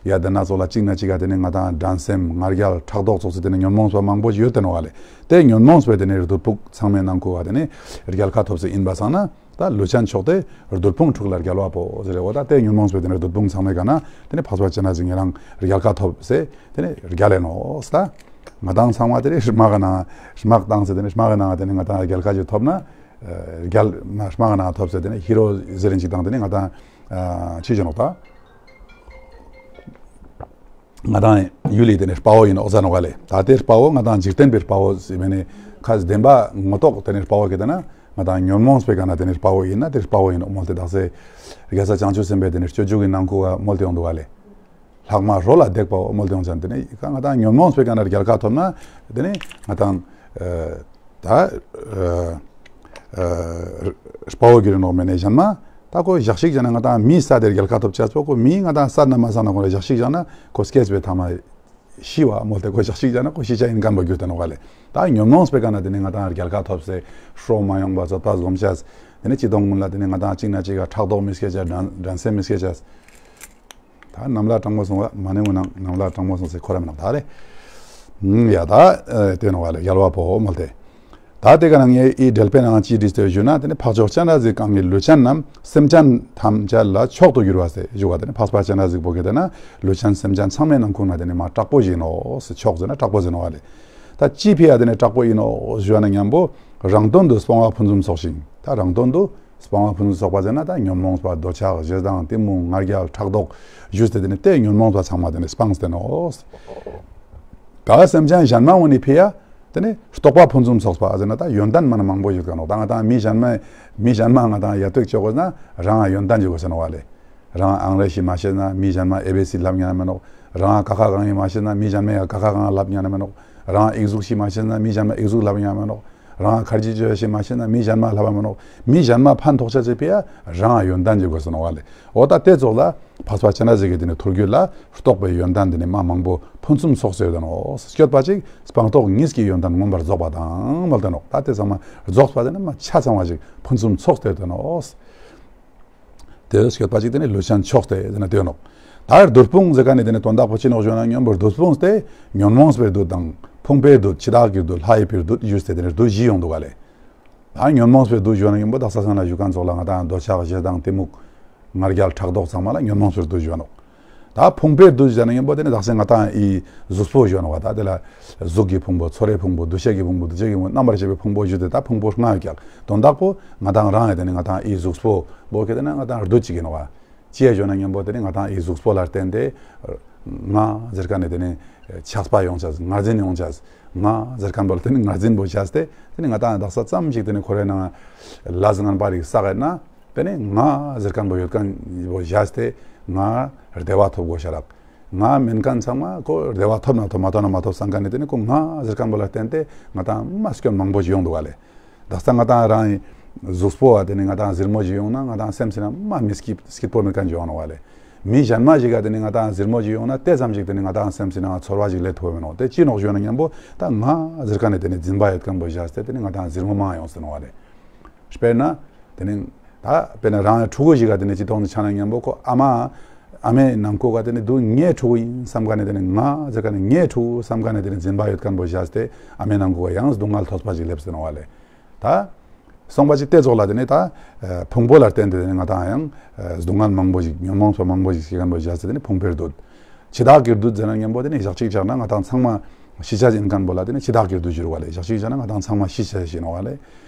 ཡ་དེ་ན་ཚོགས་ལ་གཅིག་ན་གཅིག་ག་དེ་ནི་ང་དང་འགྲན་སེམས་ང་རྒྱལ་ཕྲག་དོག་ཚོགས་སུ་དེ་ནི་ཉོན་མོངས་པ་མང་པོ་ཞིག་ཡོད་དེ་ནོག་ག་ལས། དེ་ཉོན་མོངས་པའི་དེ་ནི་བདུད་ཕུག་ཚང་མའི་ནང་ཁུག་ག་དེ་ནི་རྒྱལ་ཁ་ཐོབ་སེ་ཡིན་པ་ཚང་ན། ད་ལུས་ཅན་མཆོག་སྟེ་བདུད་དཔུང་འཁྲུགས་ལ་རྒྱལ་བ་པོ་ཟེར་རེ་འོ་ད་དེ་ཉོན་མོངས་པའི་དེ་ནས་བདུད་དཔུང་ཚང་མའི་ག་ན་དེ་ནས་འཕགས་པ་སྤྱན་རས་གཟིགས་ཉེ་རང་རྒྱལ་ཁ་ཐོབ་སེ་དེ་ནས་རྒྱལ་ལེ་ནོ་ས། ང་དང་ཚང་མ་དེ་ནས་དམག་གི་ནང་དམག་བཏང་སེ་དེ་ནས་དམག་གི་ནང་དེ་ནས་ང་དང་རྒྱལ་ཁ་ཅིག་ཐོབ་ན་རྒྱལ་མ་དམག་གི་ནང་ཐོབ་སེ་དེ་ནས་ཧི་རོ་ཟེར་རིན་ཅིག་དང་དེ་ནས་ང་དང་ ཨ་ཅི་བྱས་ནོག་ད། ང་དང་ཡུལ་ལི་དེ་ནི་དཔའ་བོ་ཡིན་ནོག་ཟེར་ནོག་ག་ལེ། ད་དེ་དཔའ་བོ་ང་དང་འཇིག་རྟེན་པའི་དཔའ་བོ་ཟེར་བས་ནི་ཁ་བདེན་པ་ངོ་ཐོག་དེ་ནི་དཔའ་བོ་གི་དེ་ན་ང་དང་ཉོན་མོངས་པའི་ཀ་ན་དེ་ནི་དཔའ་བོ་ཡིན་ན་དེ་དཔའ་བོ་ཡིན་ནོག་མོལ་ཏེ། དག་ས་རྒྱལ་སྲས་བྱང་ཆུབ་སེམས་དཔའི་དེ་ནི་སྤྱོད་འཇུག་གི་ནང་ཁུལ་བ་མོལ་ཏེ་ཡོང་འདུག་ག་ལེ། ལྷག་མ་རོ་ལ་བརྡེག་པའོ་མོལ་ཏེ་ཡོང་ཙང་དེ་ནི་ང་དང་ཉོན་མོངས་པའི་ཀ་ན་རྒྱལ་ཁ་ཐོབ་ན་དེ་ནི་ང་དང་ད་ཨ་ཨ་དཔའ་བོ་གི་རིགས་ནོག་མེད་ནི་གཞན་མ། ད་ཁོ་ཞག་ཞིག་བྱས་ན་ང་དང་མི་བསད་དེ་རྒྱལ་ཁ་ཐོབ་ཅེས་པོ། ཁོ་མི་ང་དང་བསད་ན་མ་བསད་ན་ཁོ་ལ་ཞག་ཞིག་བྱས་ན་ཁོ་སྐྱེས་པའི་ཐ་མ་ཤི་བ་མོལ་ཏེ། ཁོ་ཞག་ཞིག་བྱས་ན་ཁོ་ཤི་ཆ་ཡིན་མཁན་པོ་གྱུར་ཏེ་ནོག་ག་ལེ། ད་ཉོན་མོངས་པའི་ཀ་ན་དེ་ནི་ང་དང་རྒྱལ་ཁ་ཐོབ་སྟེ་ཧྲོ་མ་ཡོང་བ་ཚོ་ད་སྒོམ་ཤེས། དེ་ནི་ཅི་དང་ཀུན་ལ་དེ་ནི་ང་དང་གཅིག་ན་གཅིག་ག་ཕྲག་དོག་མི་སྐྱེ་ཅེས། འགྲན་འགྲན་སེམས་མི་སྐྱེ་ཅེས། ད་གནམ་ལ་སྤྲང་པོ་སོང་བ་མ་ནི་འོ་ནང་གནམ་ལ་སྤྲང་པོ་སོང་ཟེར་ཁོ་ར་མི་ནག་ད་རེད། ཡ་ད་དེ་ནོག་ག་ལེ། རྒྱལ་བ་དཔའ་བོ་མོལ་ཏེ། ད་དེ་ཀ་ན་ངས་ཨི་འགྲེལ་པའི་ནང་ཅི་བྲིས་ཏེ་ཞུ་ན་དེ་ནི་འཕགས་མཆོག་སྤྱན་རས་གཟིགས་གང་གིས་ལུས་ཅན་རྣམས་སེམས་ཅན་ཐམས་ཅད་ལ་མཆོག་ཏུ་གྱུར་པ་ཟེར་ཞུ་བ། དེ་ནི་འཕགས་པ་སྤྱན་རས་གཟིགས་པོ་གི་དེ་ན་ལུས་ཅན་སེམས་ཅན་ཚང་མའི་ནང་ཁུལ་ན་དེ་ནི་མ་དྲག་པོ་ཞིག་ཡིན་ནོག་ཟེར། མཆོག་ཟེར་ན་དྲག་པོ་ཟེར་ནོག་ག་ལེ། ད་ཅི་ཕི་ཡ་དེ་ནི་དྲག་པོ་ཡིན་ནོག་ཞུ་བ་ན་མཉམ་པོ་རང་དོན་དུ་སྤང་བ་ཕུན་སུམ་ཚོགས་ཤིང་། ད་རང་དོན་དུ་སྤང་བ་ཕུན་སུམ་ཚོགས་པ་ཟེར་ན་ད་ཉོན་མོངས་པ་འདོད་ཆགས་ཞེ་སྡང་གཏི་མུག་ང་རྒྱལ་ཕྲག་དོག་ཞུས་ཏེ་དེ་ནི་དེ་ཉོན་མོངས་པ་ཚང་མ་དེ་ནི་སྤངས་ཏེ་ནོག་ད་སེམས་ཅན་གཞན་མ་འོ་ནི་ཕི་ཡ་དེ་ནི་རྟོགས་པ་ཕུན་སུམ་ཚོགས་པ་ཟེར་ན་ད་ཡོན་ཏན་མ་ན་མང་པོ་ཞིག་ཡོད་ཀ་ནོག་ད་ང་དང་མི་གཞན་མ་མི་གཞན་མ་ང་དང་ཡ་ཏོག་ཅོག་གོ་ན་རང་ཡོན་ཏན་ཅིག་དགོས་ཟེར་ནོག་བ་ལེ། རང་ཨང་རེ་ཞིག་མ་ཤེས་ན་མི་གཞན་མ་ཨེ་བི་སི་ལབ་ཉན་མི་ནོག་རང་ཀ་ཁ་གང་ཡིན་མ་ཤེས་ན་མི་གཞན་མ་ཡ་ཀ་ཁ་གང་ལབ་ཉན་མི་ནོག་རང་ཨིག་ཟུག་ཞིག་མ་ཤེས་ན་མི་གཞན་མ་ཨིག་ཟུག་ལབ་ཉན་མི་ནོག་རང་ཁར་ཇི་ཅོ་ཡ་ཞིག་མ་ཤེས་ན་མི་གཞན་མ་ལབ་མི་ནོག་མི་གཞན་མ་ཕན་ཐོགས་ཆ་ཅེས་ཕི་ཡ་རང་ཡོན་ཏན་ཅིག་དགོས་ཟེར་ནོག་བ་ལེ། འོ་ད་དེ་ཙོགས་ལ་འཕགས་པ་སྤྱན་རས་གཟིགས་ཀྱི་དེ་ནི་ཐུགས་རྒྱུད་ལ་རྟོགས་པའི་ཡོན་ཏན་དེ་ནི་མ་མང་པོ་ཕུན་སུམ་ཚོགས་ཟེར་དོ་ནོག་སྐྱོད་པ་ཅིག་སྤངས་རྟོགས་གཉིས་ཀྱི་ཡོན་ཏན་མངོན་པར་རྫོགས་པ་དང་མོལ་ཏེ་ནོག་ད་དེ་ཚང་མ་རྫོགས་པ་དེ་ནི་མ་ཆ་ཚང་བ་ཞིག་ཕུན་སུམ་ཚོགས་ཟེར་དོ་ནོག་དེ་སྐྱོད་པ་ཅིག་དེ་ནི་ལུས་ཅན་མཆོག་སྟེ་དེ་ནི་དེ་ནོག་ད་བདུད་དཔུང་ཟེར་ཀ་ནི་དེ་ནི་དོན་དག་པོ་ཅི་ནོག་ཞུ་ན་མཉམ་པོ་བདུད་དཔུང་སྟེ་ཉོན་མོངས་པའི་བདུད་དང་ཕུང་པོའི་བདུད་འཆི་བདག་གི་བདུད་ལྷ་ཡི་བུའི་བདུད་ཞུས་ཏེ་དེ་ནི་བདུད་བཞི་ཡོང་འདུག་ག་ལེ། ད་ཉོན་མོངས་པའི་བདུད་ཞུ་ན་མཉམ་པོ་དག་ས་སང་ལ་ཞུ་མཁན་ཙོགས་ལ་ང་དང་འདོད་ཆགས་ཞེ་སྡང་གཏི་མུག་ང་རྒྱལ་ཕྲག་དོག་ཚང་མ་ལ་ཉོན་མོངས་པའི་བདུད་ཞུ་ནོག་ད་ཕུང་པོའི་བདུད་ཟེར་ན་མཉམ་པོ་དེ་ནི་དག་ས་ང་དང་ཨི་གཟུགས་པོ་ཞུ་ནོག་ད་དེ་ལ་གཟུགས་ཀྱི་ཕུང་པོ་ཚོར་བའི་ཕུང་པོ་འདུ་ཤེས་ཀྱི་ཕུང་པོ་འདུ་བྱེད་ཀྱི་ཕུང་པོ་རྣམ་པར་ཤེས་པའི་ཕུང་པོ་ཞུས་ཏེ་ད་ཕུང་པོ་ལྔ་ཡོད་ཀྱག་དོན་དག་པོ་ང་དང་རང་ཡི་དེ་ནི་ང་དང་ཨི་གཟུགས་པོ་བོ་གི་དེ་ནི་ང་དང་བདུད་ཅིག་ཡིན་ནོག་ཅི་ཡ་ཞུ་ན་མཉམ་པོ་དེ་ནི་ང་དང་ཨི་གཟུགས་པོ་ལ་བརྟེན་ཏེ་ང་ཟེར་མཁན་ནི་དེ་ནི་ཆགས་པ་ཡོང་ཆ་ངར་འཛིན་ཡོང་ཆ་ང་ཟེར་མཁན་པོ་ལ་དེ་ནི་ངར་འཛིན་པོ་བྱས་ཏེ་དེ་ནི་ང་དང་དག་ས་ཙམ་ཞིག་དེ་ནི་འཁོར་བའི་ནང་ལ་ངན་པ་རིགས་བསགས་ཡོད་ན། དེ་ནས་ང་ཟེར་མཁན་པོ་ཡོད་མཁན་པོ་བཞག་སྟེ་ང་བདེ་བ་ཐོབ་དགོས་ཤ་རག་ང་མེད་མཁན་ཚང་མ་ཁོ་བདེ་བ་ཐོབ་ན་ཐོབ་མ་ཐོབ་ན་མ་ཐོབ་བསམ་མཁན་ནི་དེ་ནི་ཁོ་ང་ཟེར་མཁན་པོ་ལ་བརྟེན་ཏེ་ང་དང་མ་སྐྱོན་མང་པོ་ཞིག་ཡོང་འདུག་ག་ལེ། ད་ལྟ་ང་དང་རང་གཟུགས་པོ་བ་དེ་ནི་ང་དང་གཟིར་མོ་ཞིག་ཡོང་ན་ང་དང་སེམས་སི་ན་མ་མི་སྐྱིད་སྐྱིད་པོ་མེད་མཁན་ཞིག་ཡོང་ནོག་ག་ལེ། མི་གཞན་མ་ཞིག་ག་དེ་ནི་ང་དང་གཟིར་མོ་ཞིག་ཡོང་ན་དེ་ཙམ་ཞིག་དེ་ནི་ང་དང་སེམས་སི་ན་ཚོར་བ་ཞིག་སླེབས་ཐུབ་མི་ནོག་དེ་ཅི་ནོག་ཞུ་ན་མཉམ་པོ་ད་ང་ཟེར་མཁན་ནི་དེ་ནི་འཛིན་པ་ཡོད་མཁན་པོ་བཞག་སྟེ་དེ་ནི་ང་དང་གཟིར་མོ་མང་ཡོང་སྲིད་ནོག་ག་ལེ། དཔེར་ན། དེ་ནི། ད་དཔེར་ན་རང་ཕྲུ་གུ་ཞིག་ག་དེ་ནི་ཅི་ཐོག་ནས་ཆ་ན་མཉམ་པོ་ཁོ་ཨ་མ། ཨ་མའི་ནང་ཁོ་ག་དེ་ནི་འདུག་ངའི་ཕྲུ་གུ་ཡིན་བསམ་ག་ནས་དེ་ནི་ང་ཟེར་ག་ནས་ངའི་ཕྲུ་གུ་བསམ་ག་ནས་དེ་ནི་འཛིན་པ་ཡོད་མཁན་པོ་བཞག་སྟེ་ཨ་མའི་ནང་ཁོ་ག་ཡང་སྡུག་བསྔལ་ཐོབ་པ་ཞིག་སླེབས་སྲིད་ནོག་ག་ལེ། ད། སོང་པ་ཅིག་དེ་ཙོགས་ལ་དེ་ནི་ད། ཕུང་པོ་ལ་བརྟེན་ཏེ་དེ་ནི་ང་དང་ཡང་། སྡུག་བསྔལ་མང་པོ་ཞིག་ཉོན་མོངས་པ་མང་པོ་ཞིག་སྐྱེ་མཁན་པོ་བཞག་སྟེ་དེ་ནི་ཕུང་པོའི་བདུད། འཆི་བདག་གི་བདུད་ཟེར་ན་མཉམ་པོ་དེ་ནི་ཞག་གཅིག་བཞག་ན་ང་དང་ཚང་མ་ཤི་ཆ་ཡིན་མཁན་པོ་ལ་དེ་ནི་འཆི་བདག་གི་བདུད་ཞུ་རུ་བ་ལེ། ཞག་གཅིག་བཞག་ན་ང་དང་ཚང་མ་ཤི་ཆ་ཞིག་ནོག་བ་ལེ།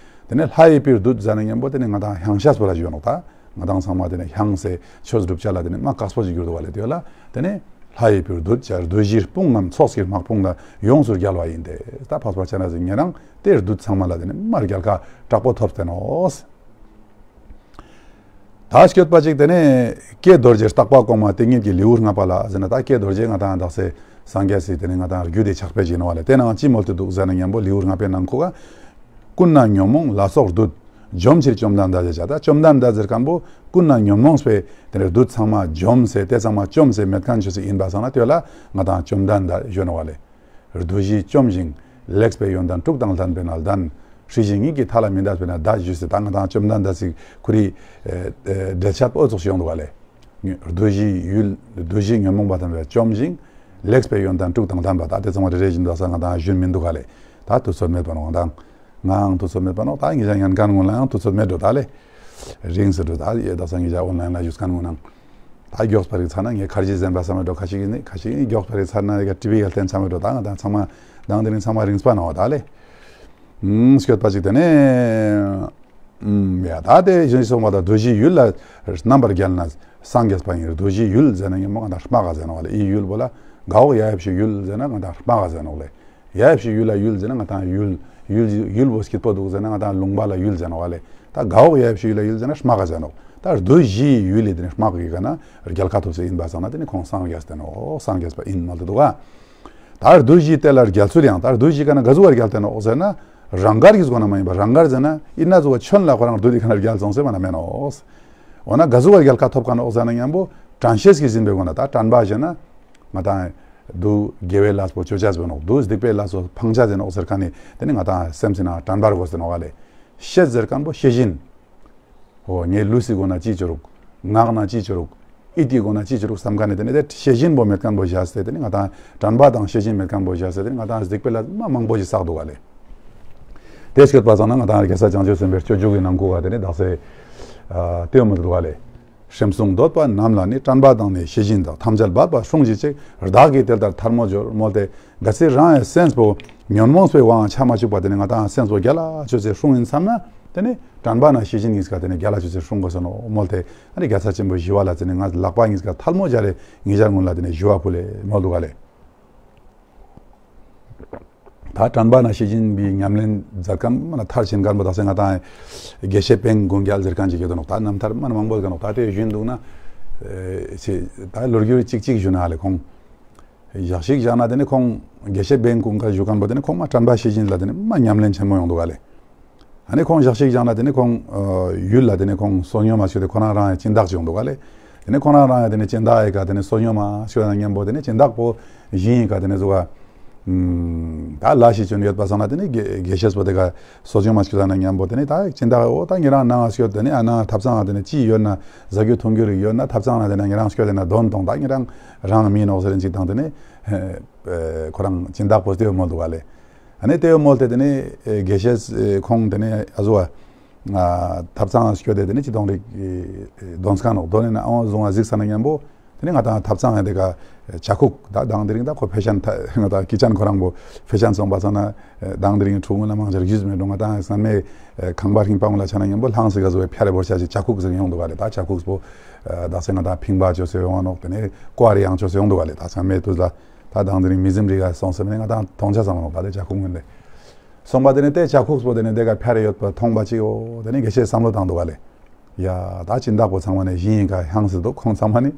དེ་ནི་ལྷ་ཡི་བུའི་བདུད་ཟེར་ན་མཉམ་པོ་དེ་ནི་ང་དང་ཧང་ཤ་སྤོ་ལ་ཞུ་ནོག་ད། ང་དང་ཚང་མ་དེ་ནི་ཧང་སེ་ཆོས་སྒྲུབ་བྱ་ལ་དེ་ནི་མ་དཀགས་པོ་ཞིག་གྱུར་འདུག་བ་ལེ། དེ་ལ་དེ་ནི་ལྷ་ཡི་བུའི་བདུད་ཅེས་བདུད་བཞིའི་དཔུང་རྣམས་ཚོགས་ཀྱི་དམག་དཔུང་ལ་ཡོངས་སུ་རྒྱལ་བ་ཡིན་ཏེ། ད་འཕགས་པ་སྤྱན་རས་གཟིགས་ཉན་རང་དེ་བདུད་ཚང་མ་ལ་དེ་ནི་མ་རྒྱལ་ཁ་དྲག་པོ་ཐོབ་སྟེ་ནོག་ད་སྐྱོད་པ་ཅིག་དེ་ནས་ཀྱེ་རྡོ་རྗེ་བརྟག་པ་གོང་མ་ཏིང་ངེ་འཛིན་གྱི་ལེའུ་ལྔ་པ་ལ་ཟེར་ན། ད་ཀྱེ་རྡོ་རྗེ་ང་དང་དག་ས་སངས་རྒྱས་སི་དེ་ནས་ང་དང་རྒྱུད་དེ་ཕྱག་དཔེ་བྱས་ནོག་བ་ལེ། དེ་ནང་ཅི་མོལ་ཏེ་འདུག་ཟེར་ན་མཉམ་པོ་ལེའུ་ལྔ་པའི་ནང་ཁོ་ག་ཀུན་ན་ཉོན་མོངས་ལ་སོགས་བདུད། འཇོམས་ཕྱིར་བཅོམ་ལྡན་འདས་ཟེར་བྱ། ད་བཅོམ་ལྡན་འདས་ཟེར་མཁན་པོ་ཀུན་ན་ཉོན་མོངས་པའི་དེ་ནས་བདུད་ཚང་མ་འཇོམས་ཟེར་དེ་ཚང་མ་བཅོམ་ཟེར་མེད་མཁན་ཆོས་སུ་ཡིན་པ་སང་ན་དེ་ལ་ང་དང་བཅོམ་ལྡན་འདས་ཞུ་ནོག་བ་ལེ། བདུད་བཞི་བཅོམ་ཞིང་ལེགས་པའི་ཡོན་ཏན་དྲུག་དང་ལྡན་པས་ན་ལྡན། སྲིད་ཞི་ཉིད་ཀྱི་མཐའ་ལ་མི་འདའ་བས་ན་འདའ་ཞུས་ཟེར། ད་ང་དང་བཅོམ་ལྡན་འདས་སི་ཁོ་རའི་འགྲེལ་བཤད་ཨོ་ཙོགས་ཤིག་ཡོང་འདུག་ག་ལེ། བདུད་བཞིའི་ཡུལ་བདུད་བཞིའི་ཉོན་མོངས་པ་ཐམས་ཅད་བཅོམ་ཞིང་ལེགས་པའི་ཡོན་ཏན་དྲུག་དང་ལྡན་པ། ད་དེ་ཚང་མ་རེ་རེ་བཞིན་དུ་ས་ང་དང་ཞུ་མི་འདུག་ག་ལེ། ད་དུས་ཚོད་མེད་པ་ནོག་ང་དང་། ངའང་དུས་ཚོད་མེད་པ་ནོག་ད་ངེད་ཅག་ཉན་མཁན་ངོ་ལ་ཡང་དུས་ཚོད་མེད་འགྲོ་ད་ལེ། རིང་སུ་འགྲོ་ད་ཡེ། ད་ས་ངེད་ཅག་ཨོན་ལན་ལ་ཞུགས་མཁན་ངོ་ནང་། ད་མགྱོགས་པ་རིག་ཚར་ན་ངས་ཁར་ཇི་ཟན་པ་བསམ་མེད་འགྲོ། ཁ་ཤས་ཀྱིས་ནི་ཁ་ཤས་ཀྱིས་ནི་མགྱོགས་པ་རིག་ཚར་ན་ཡ་ཊི་བི་ཡ་བསྟན་བསམ་མེད་འགྲོ། ད་ང་དང་ཚང་མ་དང་དེ་རིང་ཚང་མ་རིང་སྤ་ནོག་ད་ལེ། ཨུམ་སྐྱོད་པ་ཅིག་དེ་ནས། ཨུམ་ཡ་ད་དེ་གཞན་སོང་བ་ད་བདུད་བཞིའི་ཡུལ་ལ་རྣམ་པར་རྒྱལ་ན། སངས་རྒྱས་པ་ཡིན། རྡོ་རྗེའི་ཡུལ་ཟེར་ན་ཡང་མོ་ང་དང་རྨ་ཁ་ཟེར་ནོག་ལེ། ཨི་ཡུལ་པོ་ལ་གའོ་ཡ་ཡབ་ཤི་ཡུལ་ཟེར་ན་ང་དང་རྨ་ཁ་ཟེར་ནོག་ལེ། ཡ་ཡབ་ཤི་ཡུལ་ལ་ཡུལ་ཟེར་ན་ང་དང་ཡུལ་ཡུལ་ཡུལ་པོ་སྐྱིད་པོ་འདུག་ཟེར་ན་ང་དང་ལུང་པ་ལ་ཡུལ་ཟེར་ནོག་ལེ། ད་གའོ་ཡ་ཡབ་ཤི་ཡུལ་ལ་ཡུལ་ཟེར་ན་རྨ་ཁ་ཟེར་ནོག། ད་རྡོ་རྗེའི་ཡུལ་ལས་དེ་ནི་རྨ་ཁ་གི་ཀ་ན་རྒྱལ་ཁ་ཐོབ་ས་ཡིན་པ་སང་ན་དེ་ནི་ཁོང་སངས་རྒྱས་ཏེ་ནོག། སངས་རྒྱས་པ་ཡིན་མོལ་ཏེ་འདུག་ག། ད་རྡོ་རྗེ་དེ་ལ་རྒྱལ་ཚུལ་ཡང་ད་རྡོ་རྗེ་ཀ་ན་ག་ཟུག་བ་རྒྱལ་ཏེ་ནོག་ཟེར་ན། རང་དགར་གྱི་སྒོ་ན་མ་ཡིན་པ་རང་དགར་ཟེར་ན་ཨི་ན་ཟུག་བ་ཆོན་ལ་ཁོ་རང་རྡོ་རྗེ་ཀ་ན་རྒྱལ་སོང་ཟེར་མ་ན་མེད་ནོག། འོ་ན་ག་ཟུག་བ་རྒྱལ་ཁ་ཐོབ་ཁ་ནོག་ཟེར་ན་མཉམ་པོ་དྲན་ཤེས་ཀྱིས་ཟིན་པའི་སྒོ་ན། ད་དྲན་པ་ཟེར་ན་ང་དང་དུ་དགེ་བའི་ལས་པོ་ཅོ་ཆ་ཟེར་ནོག། དུ་སྡིག་པའི་ལས་པོ་ཕང་ཆ་ཟེར་ནོག་ཟེར་ཁ་ནི་དེ་ནི་ང་དང་སེམས་སི་ན་དྲན་པ་ར་གོ་ཟེར་ནོག་ལེ། ཤེས་ཟེར་མཁན་པོ་ཤེས་བཞིན། འོ་ངའི་ལུས་སི་སྒོ་ན་ཅི་ཅོ་རུག། ངག་ན་ཅི་ཅོ་རུག། ཡིད་ཀྱི་སྒོ་ན་ཅི་ཅོ་རུག་བསམ་མཁན་ནི་དེ་ནི་དེ་ཤེས་བཞིན་པོ་མེད་མཁན་པོ་བཞག་སྟེ་དེ་ནི་ང་དང་དྲན་པ་དང་ཤེས་བཞིན་མེད་མཁན་པོ་བཞག་སྟེ་དེ་ནི་ང་དང་སྡིག་པའི་ལས་མ་མང་པོ་ཞིག་བསགས་འདུག་ག་ལེ། དེ་སྐྱོད་པ་སང་ན་ང་དང་རྒྱལ་སྲས་བྱང་ཆུབ་སེམས་དཔའི་སྤྱོད་འཇུག་གི་ནང་ཁུལ་བ་དེ་ནི་དག་ས་ལྟོས་མི་འདུག་ག་ལེ། སེམས་བཟུང་འདོད་པ་རྣམས་ལ་ནི། དྲན་པ་དང་ནི་ཤེས་བཞིན་དག། ཐམས་ཅད་འབད་པ་སྲུང་ཞིག་ཅིག། བདག་གིས་དེ་ལྟར་ཐལ་མོ་སྦྱོར། མོལ་ཏེ་གལ་སྲིད་རང་ཡང་སེམས་པོ་ཉོན་མོངས་པའི་དབང་ཆ་མ་བཅུག་པ་དེ་ནི་ང་དང་སེམས་པོ་རྒྱལ་ལ་ཆོས་ཚེ་སྲུང་ཡིན་བསམ་ན། དེ་ནི་དྲན་པ་ན་ཤེས་བཞིན་གཉིས་ཀ་དེ་ནི་རྒྱལ་ལ་ཆོས་ཚེ་སྲུང་དགོས་ས་ནོག་མོལ་ཏེ། ཨ་ནི་རྒྱལ་ཚབ་ཆེན་པོ་ཞི་བ་ལྷ་དེ་ནི་ང་ལག་པ་གཉིས་ཀ་ཐལ་མོ་སྦྱར་རེ་ཉེ་ཆར་སྔོན་ལ་དེ་ནི་ཞུ་བ་ཕུལ་ལེ་མོལ་འདུག་ག་ལེ། ད་དྲན་པ་ན་ཤེས་བཞིན་པའི་ཉམས་ལེན་མཛད་མཁན་མ་ན་མཐར་ཕྱིན་མཁན་པོ་དག་ས་ང་དང་དགེ་བཤེས་པན་དགུང་རྒྱལ་ཟེར་མཁན་ཅིག་ཡོད་དོ་ནོག། ད་རྣམ་ཐར་མ་ན་མང་པོ་ཡོད་ཀ་ནོག། ད་དེ་བཞིན་འདུག་ན། ཨེ་ཅེ་ད་ལོ་རྒྱུས་གཅིག་གཅིག་ཞུ་ན་ལེ། ཁོང་ཞག་ཞིག་བཞག་ན་དེ་ནི་ཁོང་དགེ་བཤེས་པན་དགུང་རྒྱལ་ཞུ་མཁན་པོ་དེ་ནི་ཁོང་མ་དྲན་པ་ཤེས་བཞིན་ལ་དེ་ནི་མ་ཉམས་ལེན་ཆེན་མོ་ཡོང་འདུག་ག་ལེ། ཨ་ནི་ཁོང་ཞག་ཞིག་བཞག་ན་དེ་ནི་ཁོང་ཨ་ཡུལ་ལ་དེ་ནི་ཁོང་བསོད་སྙོམས་མ་ཞུ་དེ་ཁོ་རང་རང་ཡང་སྦྱིན་བདག་ཅིག་ཡོང་འདུག་ག་ལེ། དེ་ནི་ཁོ་རང་རང་ཡང་དེ་ནི་སྦྱིན་བདག་ཡི་ག་དེ་ནི་བསོད་སྙོམས་མ་ཞུ་ན་མཉམ་པོ་དེ་ནི་སྦྱིན་བདག་པོ་ཡིན་ཡི་ག་དེ་ནི་ཟུག་ག་ད་ལ་ཞིག་བྱོན་ཡོད་པ་སང་ན་དེ་ནི་དགེ་དགེ་བཤེས་པོ་དེ་ག་བསོད་སྙོམས་མ་ཞུ་ན་མཉམ་པོ་དེ་ནི་ད་སྦྱིན་བདག་འོ་ད་ཉེ་རང་ནང་ང་སྐྱོད་དེ་ནི་ཨ་ནང་ཐབ་ཚང་ང་དེ་ནི་ཅི་ཡོད་ན་ཟ་རྒྱུ་འཐུང་རྒྱུ་རིགས་ཡོད་ན་ཐབ་ཚང་ང་དེ་ནི་ཉེ་རང་སྐྱོད་དེ་ན་དོན་གཏོང་ད་ཉེ་རང་རང་མི་ནོག་ཟེར་ཅིག་དང་དེ་ནི་ཁོ་རང་སྦྱིན་བདག་པོ་དེ་མོལ་འདུག་ག་ལེ། ཨ་ནི་དེ་མོལ་ཏེ་དེ་ནི་དགེ་བཤེས་ཁོང་དེ་ནི་ཨ་ཟུ་བ་ཐབ་ཚང་སྐྱོད་དེ་དེ་ནི་ཅི་དོང་རིག་དོན་སྐང་ནོག་དོན་ནི་ན་ཨང་བཟུང་བ་གཟིགས་ས་ན་མཉམ་པོ་དེ་ནི་ང་དང་ཐབ་ཚང་ཡང་དེ་ག་ཇ་ཁུག་ད་དང་དེ་རིང་ད་ཁོ་ཕེ་ཤན་ད་ང་དང་ཀི་ཅན་ཁོ་རང་པོ་ཕེ་ཤན་སོང་པ་སང་ན་དང་དེ་རིང་ཕྲུ་གུ་ན་མང་ཆེར་ཡུས་མེད་འགྲོ་ང་དང་སང་མེ་ཁང་པ་ཧིང་པང་ལ་ཆ་ན་མཉམ་པོ་ལྷང་སི་ག་ཟུ་བའི་ཕྱ་རེ་བོར་ཆ་ཅི་ཇ་ཁུག་ཟེར་ཡོང་འདུག་ག་རེ། ད་ཇ་ཁུག་པོ་ད་སེ་ང་དང་ཕིང་པ་ཅོ་སེ་ཡོང་ནོག་དེ་ནི་ཀོ་རི་ཡང་ཅོ་སེ་ཡོང་འདུག་ག་ལེ། ད་སང་མེ་དུས་ལ། ད་དང་དེ་རིང་མི་ཟིམ་རི་ག་སོང་སེ་མེ་ང་དང་མཐོང་ཆ་བསམ་ནོག་ད་དེ་ཇ་ཁུག་མིན་ལེ། སོང་པ་དེ་ནི་དེ་ཇ་ཁུག་པོ་དེ་ནི་དེ་ག་ཕྱ་རེ་ཡོད་པ་མཐོང་པ་ཅིག་འོ་དེ་ནི་དགེ་བཤེས་བསམ་བློ་བཏང་འདུག་ག་ལེ། ཡ་ད་སྦྱིན་བདག་པོ་ཚང་མ་ནི་ཡིན་ཡིན་ག་ཧང་སི་འདུག་ཁོང་ཚང་མ་ནི།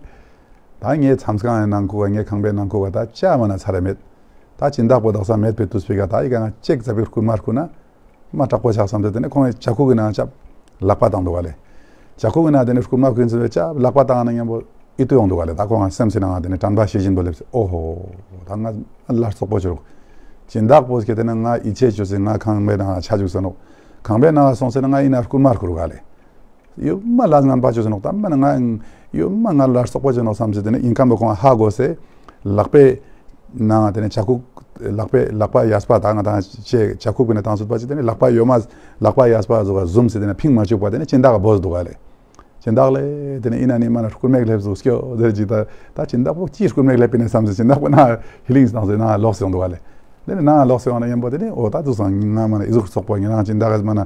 ད་ངའི་མཚམས་ཁང་ཡང་ནང་ཁུག་ག་ངའི་ཁང་པའི་ནང་ཁུག་ག་ད་ཅ་མ་ན་ཚ་རེ་མེད། ད་སྦྱིན་བདག་པོ་དག་ས་མེད་པའི་དུས་པའི་ག་ད་ཡི་ག་ང་ཅེག་ཙ་པིག་རྐུན་མ་རྐུ་ན། མ་དྲག་པོ་ཆགས་བསམ་སྟེ་དེ་ནས་ཁོང་གིས་ཇ་ཁུག་གི་ནང་ཅབ་ལག་པ་བཏང་འདུག་ག་ལེ། ཇ་ཁུག་གི་ནང་དེ་ནས་རྐུན་མ་རྐུན་ཚུ་ཅབ་ལག་པ་བཏང་ན་མཉམ་པོ་ཨི་ཏུ་ཡོང་འདུག་ག་ལེ། ད་ཁོང་སེམས་སི་ནང་དེ་ནས་དྲན་པ་ཤེས་བཞིན་པོ་སླེབས་སེ་ཨོ་ཧོ། ད་ང་ལ་སོག་པོ་བྱོས་རོགས། སྦྱིན་བདག་པོ་སྐྱེ་དེ་ན་ང་ཡིད་ཆེས་བྱོས་སེ་ང་ཁང་པའི་ནང་ཆ་བཅུག་ས་ནོག། ཁང་པའི་ནང་སོང་སེ་ན་ང་ཡིན་ན་རྐུན་མ་རྐུ་རུ་ག་ལེ། ཡོད་མ་ལ་ངན་པ་བྱོས་ས་ནོག། ད་མ་ན་ང་ཡོད་མ་ང་ལ་སོག་པོ་བྱོས་ནོག་བསམ་སེ་དེ་ནས་ཡིན་ཁམ་པོ་ཁོང་ཧ་གོ་སེ་ལག་པའི་ནང་དེ་ནས་ཇ་ཁུག་ལག་པའི་ལག་པ་གཡས་པ་ད་ང་དང་ཅེ་ཇ་ཁུག་པའི་ནང་བཏང་སུད་པ་ཅི་དེ་ནས་ལག་པ་ཡོད་མ་ལག་པ་གཡས་པ་བཟོ་ག་ཟུམ་སེ་དེ་ནས་ཕིང་མ་བཅུག་པ་དེ་ནས་སྦྱིན་བདག་ག་བོས་འདུག་ག་ལེ། སྦྱིན་བདག་ལེ་དེ་ནས་ཡིན་ན་ནི་མ་ན་རྐུན་མས་སླེབས་སུ་སྐྱོ་ཟེར་ཅི་ད་ད་སྦྱིན་བདག་པོ་ཅི་རྐུན་མས་སླེབས་པའི་ནས་བསམ་སེ་སྦྱིན་བདག་པོ་ན་ཧི་ལིང་བཏང་སེ་ན་ལོག་སེ་ཡོང་འདུག་ག་ལེ། དེ་ནས་ན་ལོག་སེ་ཡོང་ན་མཉམ་པོ་དེ་ནས་འོ་ད་དུ་སང་ང་མ་ན་ཨི་ཟུག་སོག་པོ་ངེ་རང་སྦྱིན་བདག་ག་མ་ན།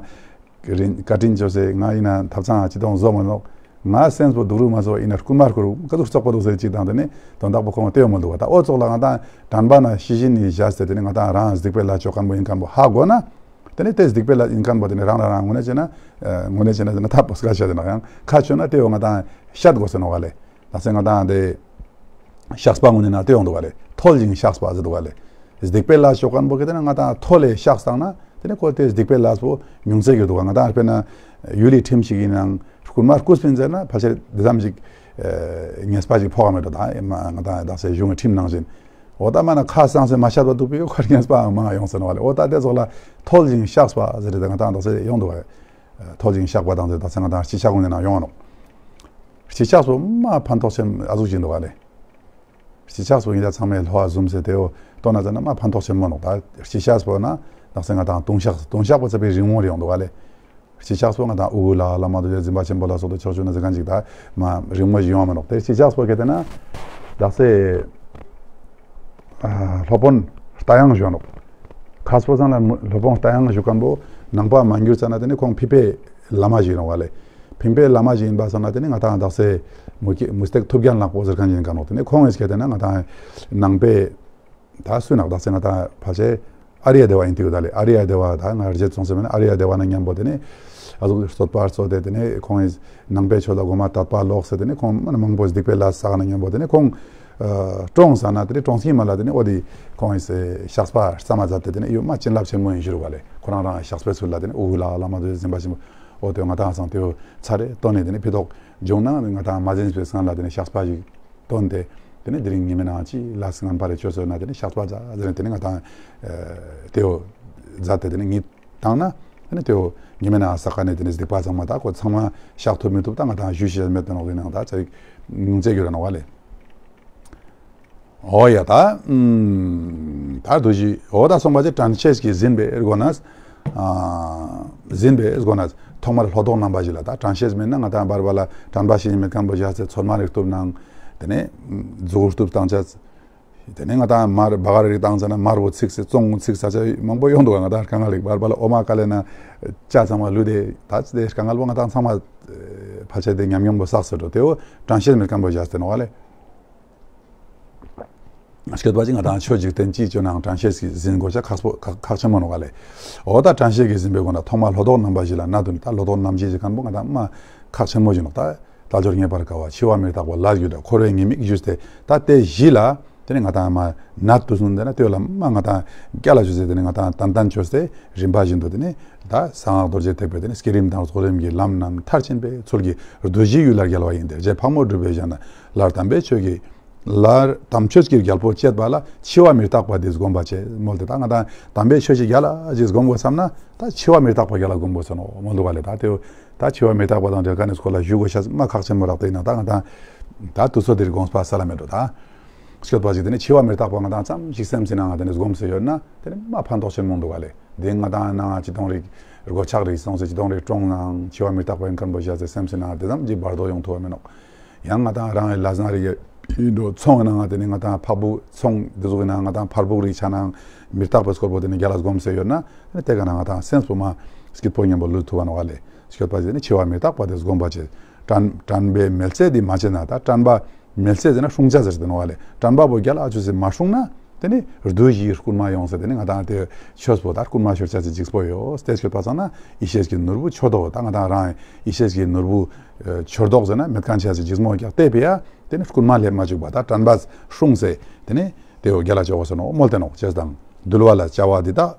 རིན་བཀའ་དྲིན་བཅོལ་སེ་ང་ཡིན་ན་ཐབ་ཚང་ཅི་དང་བཟོ་མ་ནོག། ང་སེམས་པོ་སྡུག་རུ་མ་བཟོ་ཡིན་ན་རྐུན་མ་རྐུ་རུ་ག་ཟུག་བཙོག་པོ་འདུག་ཟེར་ཅིག་དང་དེ་ནི་དོན་དག་པོ་ཁོང་ལྟེ་བ་མི་འདུག་བ། ད་ཨོ་ཙོག་ལ་ང་དང་དྲན་པ་ན་ཤེས་བཞིན་ནི་བཞག་སྟེ་དེ་ནི་ང་དང་རང་སྡིག་པའི་ལས་བཅོ་མཁན་པོ་ཡིན་མཁན་པོ་ཧ་གོ་ན། དེ་ནི་དེ་སྡིག་པའི་ལས་ཡིན་མཁན་པོ་དེ་ནི་རང་ལ་རང་ངོ་ནས་བྱས་ན་ངོ་ནས་བྱས་ན་ན་ཐབས་པོ་སྐད་ཆ་དེ་ན་ཡང་ཁ་ཆོད་ན་ལྟེ་བ་ང་དང་བཤད་དགོས་ཟེར་ནོག་བ་ལེ། ད་སེ་ང་དང་དེ། བཤགས་པ་ངོས་ནས་ན་དེ་ཡོང་འདུག་ག་ལེ། མཐོལ་ཞིང་བཤགས་པ་ཟེར་འདུག་ག་ལེ། སྡིག་པའི་ལས་བཅོ་མཁན་པོ་གི་དེ་ན་ང་དང་མཐོལ་ལས་བཤགས་བཏང་ན་དེ་ནི་ཁོ་དེ་སྡིག་པའི་ལས་པོ་ཉུང་ཚད་ཀྱི་འདུག་ག། ང་དང་དཔེར་ན་ཡུལ་ལི་ཁྲིམས་ཤིག་ཡིན་ནའང་རྐུན་མ་རྐུས་པིན་ཟེར་ན་ཕལ་ཆེར་འདི་ཙམ་ཞིག་ཉེས་པ་ཞིག་ཕོག་ག་མེད་འགྲོ། ད་ང་དང་དག་སའི་གཞུང་གི་ཁྲིམས་ནང་བཞིན་འོ་ད་མ་ན་ཁ་སང་སེ་མ་བཤད་པ་འདུག་པའི་ཁོར་ཉེས་པའང་མང་ཡོང་ཟེར་ནོག་ག་ལེ། འོ་ད་དེ་ཙོག་ལ་མཐོལ་ཞིང་བཤགས་པ་ཟེར་དེ་ང་དང་དག་སའི་ཡོང་འདུག་ག་ལེ། མཐོལ་ཞིང་བཤགས་པ་དང་དེ་དག་སེ་ང་དང་སྤྱི་ཆ་ཀུན་ནས་ན་ཡོང་ནོག། སྤྱི་ཆ་སོ་མ་ཕན་ཐོགས་ཆེན་ཨ་ཟུག་ཅིག་འདུག་ག་ལེ། སྤྱི་ཆ་སོ་ཡིན་ལ་ཚང་མས་ལྷོ་བ་ཟུམ་སེ་དེའོ་ལྟོ་ན་ཟེར་ན་མ་ཕན་ཐོགས་ཆེན་མོ་ནོག། ད་སྤྱི་ཆ་སོ་ན་དག་སེ་ང་དང་ལྟུང་བཤགས་ལྟུང་བཤགས་པོ་ཚ་པའི་རིང་མོ་རེ་ཡོང་འདུག་ག་ལེ། སྤྱི་ཆ་སོ་ང་དང་ཨུ་གུ་ལ་བླ་མ་རྡོ་རྗེ་འཛིན་པ་ཆེན་པོ་ལ་སོགས་དུ་ཕྱོགས་བཅུ་ན་ཟེར་མཁན་ཅིག་ད་མ་རིང་མོ་ཞིག་ཡོང་མ་ནོག། དེ་སྤྱི་ཆ་སོ་གེ་དེ་ན་དག་སེ་སློབ་དཔོན་རྟ་དབྱངས་བཞུགས་ནོག། ཁ་སོ་ཚང་ལ་སློབ་དཔོན་རྟ་དབྱངས་བཞུགས་མཁན་པོ་ནང་པ་མ་འགྱུར་ཙ་ན་དེ་ནི་ཁོང་ཕི་པའི་བླ་མ་ཞིག་ཡིན་ནོག་ག་ལེ། ཕིང་པའི་བླ་མ་ཞིག་ཡིན་པ་སོང་ན་དེ་ནི་ང་དང་དག་ས་མུ་གེ་མུ་སྟེགས་ཐུབ་རྒྱལ་ནག་པོ་ཟེར་མཁན་ཞིག་ཡིན་ག་ནོག་དེ་ནི་ཁོང་ངི་སྐད་དེ་ན་ང་དང་ནང་པའི་ད་སུ་ནག་དག་ས་ང་དང་ཕལ་ཆེར་ཨ་རི་ཡ་དེ་བ་ཡིན་དུས་ད་ལེ། ཨ་རི་ཡ་དེ་བ་ད་ང་རྗེ་ཙོང་ས་མེད་ན་ཨ་རི་ཡ་དེ་བ་ན་མཉམ་པོ་དེ་ནི་ཨ་ཟུག་རྩོད་པ་རྩོད་དེ་དེ་ནི་ཁོང་ངི་ནང་པའི་ཆོས་ལ་མགོ་མ་དད་པ་ལོག་ཟེར་དེ་ནི་ཁོང་མ་ན་མང་པོ་སྡིག་པའི་ལས་བསགས་ན་མཉམ་པོ་དེ་ནི་ཁོང་ཨ་གྲོངས་ས་ན་དེ་ནི་གྲོངས་སྐྱིན་མ་ལ་དེ་ནི་འོ་དེ་ཁོང་ངི་ཞགས་པ་རྩ་མ་མཛད་དེ་དེ་ནི་ཡོད་མ་བྱིན་རླབས་ཆེན་མོ་ཡིན་ཞུ་རུ་བ་ལེ། ཁོ་རང་རང་ཞགས་པའི་ཚུལ་ལ་དེ་ནི་ཨུ་ལ་བླ་མ་དུ་འཛིན་པ་ཆེན་པོ། འོ་དེ་ང་དང་སང་དེ་ཚར་རེ་བཏོན་ནས་དེ་ནི་ཕི་ཏོག་བྱུང་ན་ང་དང་མ་འཛིན་པའི་སང་ལ་དེ་ནི་ཞགས་པ་ཞིག་བཏོན་ཏེ། དེ་ནི་དེ་རིང་ཉི་མའི་ནང་ཅི་ལ་སི་ངན་པ་རེ་ཆོས་ཟེར་ན་དེ་ནི་ཞགས་པ་མཛད་ཟེར་ནས་དེ་ནི་ང་དང་དེའོ་མཛད་དེ་དེ་ནི་ཉིད་བཏང་ན་དེ་ནི་དེའོ་ཉི་མའི་ནང་ས་ཀ་ནས་དེ་ནི་སྡིག་པ་ཚང་མ་ད་ཁོ་ཚང་མ་བཤགས་ཐུབ་མི་ཐུབ་ད་ང་དང་ཞུ་ཤེས་མེད་དེ་ནོག་དེ་ནང་ད་ཚ་ཡིག་ཉུང་ཚད་གྱུར་ནོག་བ་ལེ། འོ་ཡ་ད། ཨུམ། ད་དུ་ཞི་འོ་ད་སོང་པ་ཅི་དྲན་ཤེས་ཀྱིས་ཟིན་པའི་སྒོ་ནས། ཨ། ཟིན་པའི་སྒོ་ནས་ཐོག་མར་ལྷོ་ལྡོག་རྣམ་པ་བཞི་ལ། ད་དྲན་ཤེས་མེད་ན་ང་དང་བར་བར་ལ་དྲན་པ་ཞིག་མེད་མཁན་པོ་བཞག་སྟེ་ཚོད་མ་རིག་གཏུབ་ནང་། དེ་ནས་མཛུ་གུ་གཏུབ་བཏང་ཆ། དེ་ནས་ང་དང་མར་སྦ་ག་ར་རིག་བཏང་ཆ་ན་མར་བོ་ཚིག་སེ་བཙོང་ཚིག་ས་ཆ་མང་པོ་ཡོང་འདུག་ང་དང་དཀའ་ངལ་རིག་བར་བར་ལ་འོ་མ་དཀའ་ལས་ན་ཅ་ཚང་མ་ལུས་དེ་ད་ཚི་དེ་དཀའ་ངལ་པོ་ང་དང་ཚང་མ་ཕལ་ཆེར་དེ་ཉམས་མྱོང་པོ་བསགས་སེ་འགྲོ་དེའོ་དྲན་ཤེས་མེད་མཁན་པོ་བཞག་སྟེ་ནོག་བ་ལེ། སྐྱོད་པ་ཅིག་ང་དང་ཆོས་འཇིག་རྟེན་སྤྱིའི་སྤྱོད་ནའང་དྲན་ཤེས་ཀྱིས་ཟིན་དགོས་ཆ་ཁག་པོ་ཁག་ཁག་ཆེན་མོ་ནོག་ག་ལེ། འོ་ད་དྲན་ཤེས་ཀྱིས་ཟིན་པའི་སྒོ་ན་ཐོག་མ་ལྷོ་ལྡོག་རྣམ་པ་བཞི་ལ་ན་དུ་ནི་ད་ལྷོ་ལྡོག་རྣམ་བཞི་ཞིག་མཁན་པོ་ང་དང་མ་ཁག་ཆེན་མོ་ཞིག་ནོག་ད་དལ་འབྱོར་རྙེད་པར་དཀའ་བ་འཆི་བ་མི་རྟག་པ་ལས་རྒྱུ་དང་འཁོར་བའི་ཉེས་དམིགས་ཞུས་ཏེ་ད་དེ་བཞི་ལ་དེ་ནི་ང་དང་མ་ནད་དུ་སོང་དེ་ན་དེ་ལ་མ་ང་དང་རྒྱ་ལ་ཞུ་ཟེར་དེ་ནི་ང་དང་ཏན་ཏན་བཅོས་ཏེ་རིམ་པ་བཞིན་དུ་དེ་ནི་ད་གསང་སྔགས་རྡོ་རྗེ་ཐེག་པའི་དེ་ནི་བསྐྱེད་རིམ་དང་རྫོགས་རིམ་གྱི་ལམ་རྣམས་མཐར་ཕྱིན་པའི་ཚུལ་གྱིས་བདུད་བཞིའི་ཡུལ་ལ་རྒྱལ་བ་ཡིན་ཏེ་རྗེ་ཕག་མོ་གྲུ་པའི་ཞལ་ནས་སླར་དམ་པའི་ཆོས་ཀྱི་ལར་དམ་ཆོས་ཀྱི་རྒྱལ་པོ་བཅས་པ་ལ་འཆི་བ་མི་རྟག་པ་འདི་སྒོམ་པ་བྱེད་མོལ་ཏེ་ད་ང་དང་དམ་པའི་ཆོས་ཀྱི་རྒྱལ་ལ་ཅིག་སྒོམ་དགོས་བསམ་ན་ད་འཆི་བ་མི་རྟག་པ་རྒྱལ་ལ་སྒོམ་དགོས་ཟེར་ནོག་མོལ་འདུག་ག་ལེ། ད་དེ་ད་འཆི་བ་མི་རྟག་པ་དང་འབྲེལ་མཁན་ནི་སྐོར་ལ་ཞུ་དགོས་ཤ་མ་ཁག་ཆེན་མོ་རག་དེ་ཡིན་ན་ད་ང་དང་ད་དུས་ཚོད་འདིར་དགོངས་པ་ས་ལ་མེད་འགྲོ་ད། སྐྱོད་པ་ཞིག་དེ་ནི་འཆི་བ་མི་རྟག་པ་ང་དང་ཙམ་ཞིག་སེམས་སི་ནང་ང་དེ་ནི་སྒོམ་སེ་ཡོད་ན་དེ་ནི་མ་ཕན་ཐོགས་ཆེན་མོ་འདུག་ག་ལེ། དེ་ང་དང་ནང་ང་ཅི་དོང་རིག་སྒོ་ཆག་རིག་སོང་སེ་ཅི་དོང་རིག་གྲོང་ནང་འཆི་བ་མི་རྟག་པ་ཡིན་མཁན་པོ་བཞག་སེ་སེམས་སི་ནང་དེ་ཙམ་གྱི་བར་དོ་ཡོང་ཐུབ་པ་མིན་ནོག་ཡང་ང་དང་རང་གི་ལ་ཟང་རིག་ཡིན་འགྲོ་ཚོང་ནང་ང་དེ་ནི་ང་དང་ཕག་བུ་ཚོང་དེ་ཚོ་གི་ནང་ང་དང་ཕར་བུག་རིག་ཆ་ནང་མི་རྟག་པའི་སྐོར་པོ་དེ་ནི་རྒྱ་ལ་སྒོམ་སེ་ཡོད་ན་དེ་ནི་དེ་ག་ན་ང་དང་སེམས་པོ་མ་སྐྱིད་པོ་མཉམ་པོ་ལུས་ཐུབ་པ་ནོག་ག་ལེ། སྐྱོད་པ་ཞིག་དེ་ནི་འཆི་བ་མི་རྟག་པ་དེ་སྒོམ་པ་བྱེད། དྲན་དྲན་པའི་མེལ་ཚེ་དེ་མ་བྱེད་ན་ད་དྲན་པ། མེལ་ཚེ་ཟེར་ན་སྲུང་བྱ་ཟེར་དེ་ནོག་བ་ལེ། དྲན་པ་པོ་རྒྱ་ལ་ཨ་ཆུ་ཟེར་མ་སྲུང་ན། དེ་ནི་བདུད་བཞིའི་རྐུན་མ་ཡོང་ཟེར་དེ་ནི་ང་དང་དེ་ཆོས་པོ་ད་རྐུན་མ་ཤོར་བྱ་ཟེར་འཇིགས་པོ་ཡོད་དེ་ཆོས་པ་ཚང་ན་ཡེ་ཤེས་ཀྱི་ནོར་བུ་ཆོས་ཐོག་ད་ང་དང་རང་ཡེ་ཤེས་ཀྱི་ནོར་བུ་ཆོས་ཐོག་ཟེར་ན་མེད་མཁན་བྱ་ཟེར་འཇིགས་མོ་རྒྱག་བལྟས་པ་ཡ་དེ་ནི་རྐུན་མ་ལས་མ་བཅུག་པ་ད་དྲན་པ་སྲུང་ཟེར་དེ་ནི་དེ་བོ་རྒྱ་ལ་ཆོག་གོ་ཟེར་ནོག་མོལ་དེ་ནོག་བྱས་དང་འདུལ་བ་ལ་བྱ་བ་འདི་དག་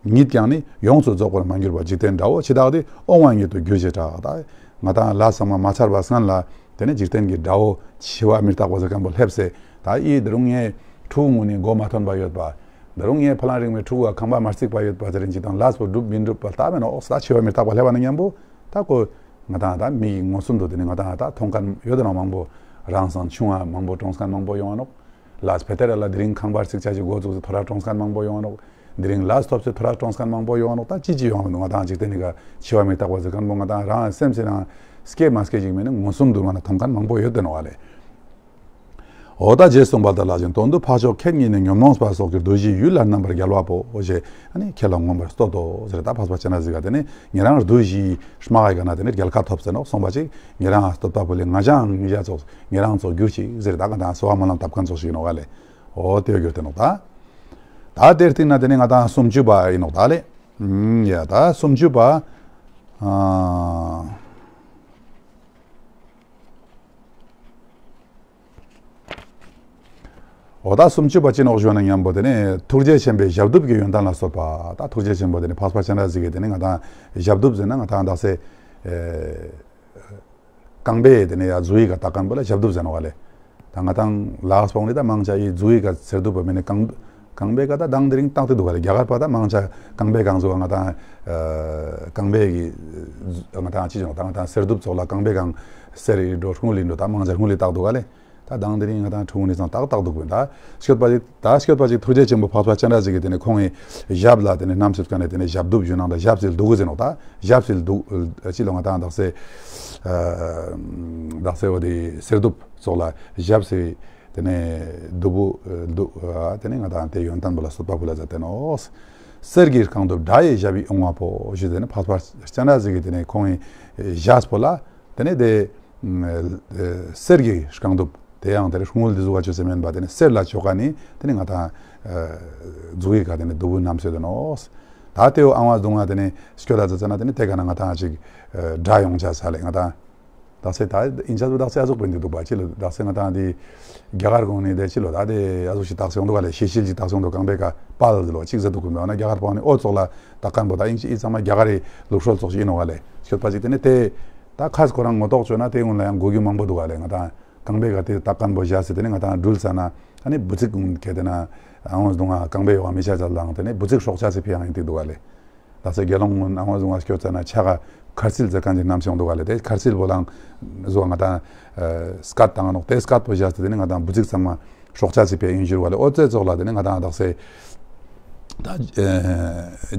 ཉིད་ཀྱང་ནི་ཡོངས་སུ་རྫོགས་པར་མ་གྱུར་པ་འཇིག་རྟེན་དགྲ་བོ་འཆི་བདག་དེ་དབང་བ་ཉིད་དུ་གྱུར་ཞེས་གྲགས། ད་ང་དང་ལ་ཚང་མ་མ་ཚར་བ་སྔན་ལ་དེ་ནི་འཇིག་རྟེན་གྱི་དགྲ་བོ་འཆི་བ་མི་རྟག་པ་ཟེར་མཁན་པོ་སླེབས་སེ་ད་ཨི་འདི་རུང་ངའི་ཕྲུ་གུ་ངུ་ནི་མགོ་མ་ཐོན་པ་ཡོད་པ། འདི་རུང་ངའི་ཕ་ལང་རིང་མའི་ཕྲུ་གུ་ཁང་པ་མ་རྩིག་པ་ཡོད་པ་ཟེར་རིན་གྱི་དང་ལས་པོ་འགྲུབ་མི་འགྲུབ་པ་ལྟ་མེད་ནོག་ད་འཆི་བ་མི་རྟག་པ་སླེབས་པ་ན་མཉམ་པོ་ད་ཁོ་ང་དང་ད་མི་ཡི་མངོན་སུམ་དུ་དེ་ནི་ང་དང་ད་མཐོང་མཁན་ཡོད་དེ་ནོག་མང་པོ་རང་སང་ཆུང་བ་མང་པོ་གྲོངས་མཁན་མང་པོ་ཡོང་བ་ནོག་ལས་བེ་ཏེ་ར་ལ་དེ་རིང་ཁང་པར་ཚིག་ཆ་ཞིག་འགོ་བཙུགས་སེ་ཐོ་ར་གྲོངས་མཁན་མང་པོ་ཡོང་ནོག་དེ་རིང་ལས་ཐོབ་སེ་ཐོ་ར་གྲོངས་མཁན་མང་པོ་ཡོང་ནོག་ད་ཅི་ཅི་ཡོང་མི་འདུག་ང་དང་འཇིག་རྟེན་ནི་ག་འཆི་བ་མི་རྟག་པ་ཟེར་མཁན་པོ་ང་དང་རང་སེམས་སི་ནང་སྐྱེ་མ་སྐྱེ་ཞིག་མེད་ནི་མངོན་སུམ་དུ་ང་ན་མཐོང་མཁན་མང་པོ་ཡོད་དེ་ནོག་བ་ལེ། འོ་ད་རྗེས་གསུངས་པ་ལྟར་ལ་ཞིང་དོན་དུ་འཕགས་མཆོག་ཁྱེད་ཉིད་ནི་ཉོན་མོངས་པ་སོགས་ཀྱི་བདུད་བཞིའི་ཡུལ་ལ་རྣམ་པར་རྒྱལ་བ་པོ་ཞེས་ཁྱེད་ལ་མངོན་པར་བསྟོད་དོ་ཟེར། ད་འཕགས་པ་སྤྱན་རས་གཟིགས་ཀ་དེ་ནི་ཉེ་རང་བདུད་བཞིའི་དམག་གི་ག་ན་དེ་ནི་རྒྱལ་ཁ་ཐོབ་ཟེར་ནོག་གསུངས་པ་ཅིག་ཉེ་རང་བསྟོད་པ་པོ་ལས་ང་ཅང་ཉེ་ཞ་ཚོགས། ཉེ་རང་ཚོ་གྱུར་ཅིག་ཟེར་ད་ང་དང་གསོལ་བ་སྨོན་ལམ་བཏབ་མཁན་ཚོ་ཞིག་ཡིན་ནོག་ག་ལེ། འོ་དེ་གྱུར་ཏེ་ནོག་ད། ད་དེར་བརྟེན་ན་དེ་ནི་ང་དང་སུམ་ཅུ་པ་ཡིན་ནོག་ད་ལེ། ཨུམ་ཡ་ད་སུམ་ཅུ་པ། ཨ། འོ་ད་སུམ་ཅུ་པ་ཅི་ནོག་ཞུ་ན་མཉམ་པོ་དེ་ནི་ཐུགས་རྗེ་ཆེན་པོའི་ཞབས་གདུབ་ཀྱི་ཡོན་ཏན་ལ་སོགས་པ་ད་ཐུགས་རྗེ་ཆེན་པོ་དེ་ནི་འཕགས་པ་སྤྱན་རས་གཟིགས་ཀྱི་དེ་ནི་ང་དང་ཞབས་གདུབ་ཟེར་ན་ང་དང་དག་ས། རྐང་པས་དེ་ནས་ཡ་མཛུ་གུའི་ཀ་བཏགས་མཁན་པོ་ལ་ཞབས་གདུབ་ཟེར་ནོག་བ་ལེ། ད་ང་དང་ལ་དྭགས་པ་ནི་ད་མང་ཆེ་ཡི་མཛུ་གུའི་ཀ་གསེར་གདུབ་པ་མེད་ནི་རྐང་རྐང་པའི་ཀ་ད་དང་དེ་རིང་བཏགས་ཏེ་འདུག་བ་ལེ། རྒྱ་གར་པ་ད་མང་ཆེ་རྐང་པའི་གང་ཟུག་ང་དང་རྐང་པའི་གི་ང་དང་ཅི་ཅང་ད་ང་དང་གསེར་གདུབ་ཚོགས་ལ་རྐང་པའི་གང་གསེར་ཡི་འགྲོ་སྔོན་ལི་འགྲོ་ད་མང་ཆེ་སྔོན་ལི་བཏགས་འདུག་བ་ལེ། ད་དང་དེ་རིང་ང་དང་ཕྲུ་གུ་ནི་ཚང་ཏག་ཏག་འདུག་པས། ད་སྐྱོད་པ་ཅིག་ད་སྐྱོད་པ་ཅིག་ཐུགས་རྗེ་ཆེན་པོ་འཕགས་པ་སྤྱན་རས་གཟིགས་ཀྱིས་དེ་ནས་ཁོང་གི་ཞབས་ལ་དེ་ནས་བསྣམས་སྲིད་མཁན་ནས་དེ་ནས་ཞབས་གདུབ་ཞུ་ནང་ད་ཞབས་སིལ་གདུབ་ཟེར་ནོག་ད་ཞབས་སིལ་གདུབ་ཅི་ལོ་ང་དང་དག་ས་དག་ས་འོ་དེ་གསེར་གདུབ་སོགས་ལ་ཞབས་སིལ་དེ་ནས་གདུབ་བུ་གདུབ་དེ་ནས་ང་དང་དེ་ཡོན་ཏན་པོ་ལ་བསྟོད་པ་ཕུལ་ལ་མཛད་དེ་ནོག་གསེར་གྱི་རྐང་གདུབ་དགྲ་ཡི་ཞབས་ཡིན་འོང་བ་པོ་ཞུས་ཏེ་ནི་འཕགས་པ་སྤྱན་རས་གཟིགས་ཀྱིས་དེ་ནས་ཁོང་གི་ཞབས་པོ་ལ་དེ་ནས་དེ་གསེར་གྱི་རྐང་གདུབ་དེ་ཡང་དེ་ནས་དངུལ་འདི་བཟོ་བ་ཆོས་ཟེར་མིན་པ་དེ་ནས་གསེར་ལ་ཆོ་ག་ནི་དེ་ནས་ང་དང་མཛུག་གི་ཀ་དེ་ནས་གདུབ་བུ་བསྣམས་སྲོལ་དུ་ནོ། ད་དེའུ་ཨང་བ་གདུང་ང་དེ་ནས་སྐྱོ་ད་ཙ་ཙ་ན་དེ་ནས་དེ་ག་ན་ང་དང་ཅིག་དགྲ་ཡོང་ཆ་ས་ལས་ང་དང་། དག་ས་ད་ཨིན་ཆ་བོ་དག་ས་ཨ་ཟུག་པོ་འདི་འདུག་པ་ཅི་ལོ། དག་ས་ང་དང་འདི་རྒྱ་གར་གོང་ནས་དེ་ཅི་ལོ། ད་དེ་ཨ་ཟུག་ཞིག་དག་ས་ཡོང་འདུག་ག་ལེ། ཤེས་བྱེད་ཅིག་དག་ས་ཡོང་འདུག་རྐང་པའི་ཀ་དཔལ་ཟེར་ལོ་ཅིག་ཟེར་འདུག་གོ་མེད་ན། རྒྱ་གར་པོ་ནི་ཨོ་ཙོག་ལ་དག་མཁན་པོ་ད་ཨིན་ཅི་ཨི་ཚང་མ་རྒྱ་གར་རི་ལུགས་སྲོལ་ཙོག་ཞིག་ཡིན་ནོ་ག་ལེ། སྐྱོད་པ་ཅིག་དེ་ནས་དེ་ད་ཁ་སི་ཁོ་རང་ངོ་ཐོག་བཅོས་ན་དེ་སྔོན་ལ་ཡང་གོ་རྒྱུ་མང་པོ་འདུག་ག་ལེ། ང་དང་རྐང་པའི་ཀ་དེ་དག་མཁན་པོ་བཞག་ཟེར་དེ་ནས་ང་དང་འགྲུལ་ས་ན་ཨ་ནི་འབུ་ཚིག་གུང་གལ་ཏེ་ན་ཨང་བ་གདུང་ང་རྐང་པའི་ཡོག་མི་ཆ་ཅག་ལའང་དེ་ནས་འབུ་ཚིག་སྲོག་ཆགས་སི་ཕི་ཡང་ཡིན་དེ་འདུག་ག་ལེ། ད་སེ་དགེ་སློང་ངོ་ཨང་བ་བཟུང་བ་སྐྱོད་ཙ་ན་ཆ་ག་ཁར་སིལ་ཟེར་མཁན་ཅིག་ནམ་སོང་འདུག་ག་ལེ། དེ་ཁར་སིལ་བོ་ལང་བཟོ་བ་ང་དང་སྐད་བཏང་ནོག་དེ་སྐད་པོ་བཞག་སྟེ་དེ་ནི་ང་དང་འབུ་ཚིག་ཚང་མ་སྲོག་ཆགས་སི་ཕི་ཡིན་ཞུར་བ་ལེ། ཨོ་ཙེ་ཙོག་ལ་དེ་ནི་ང་དང་དག་སེ་ད་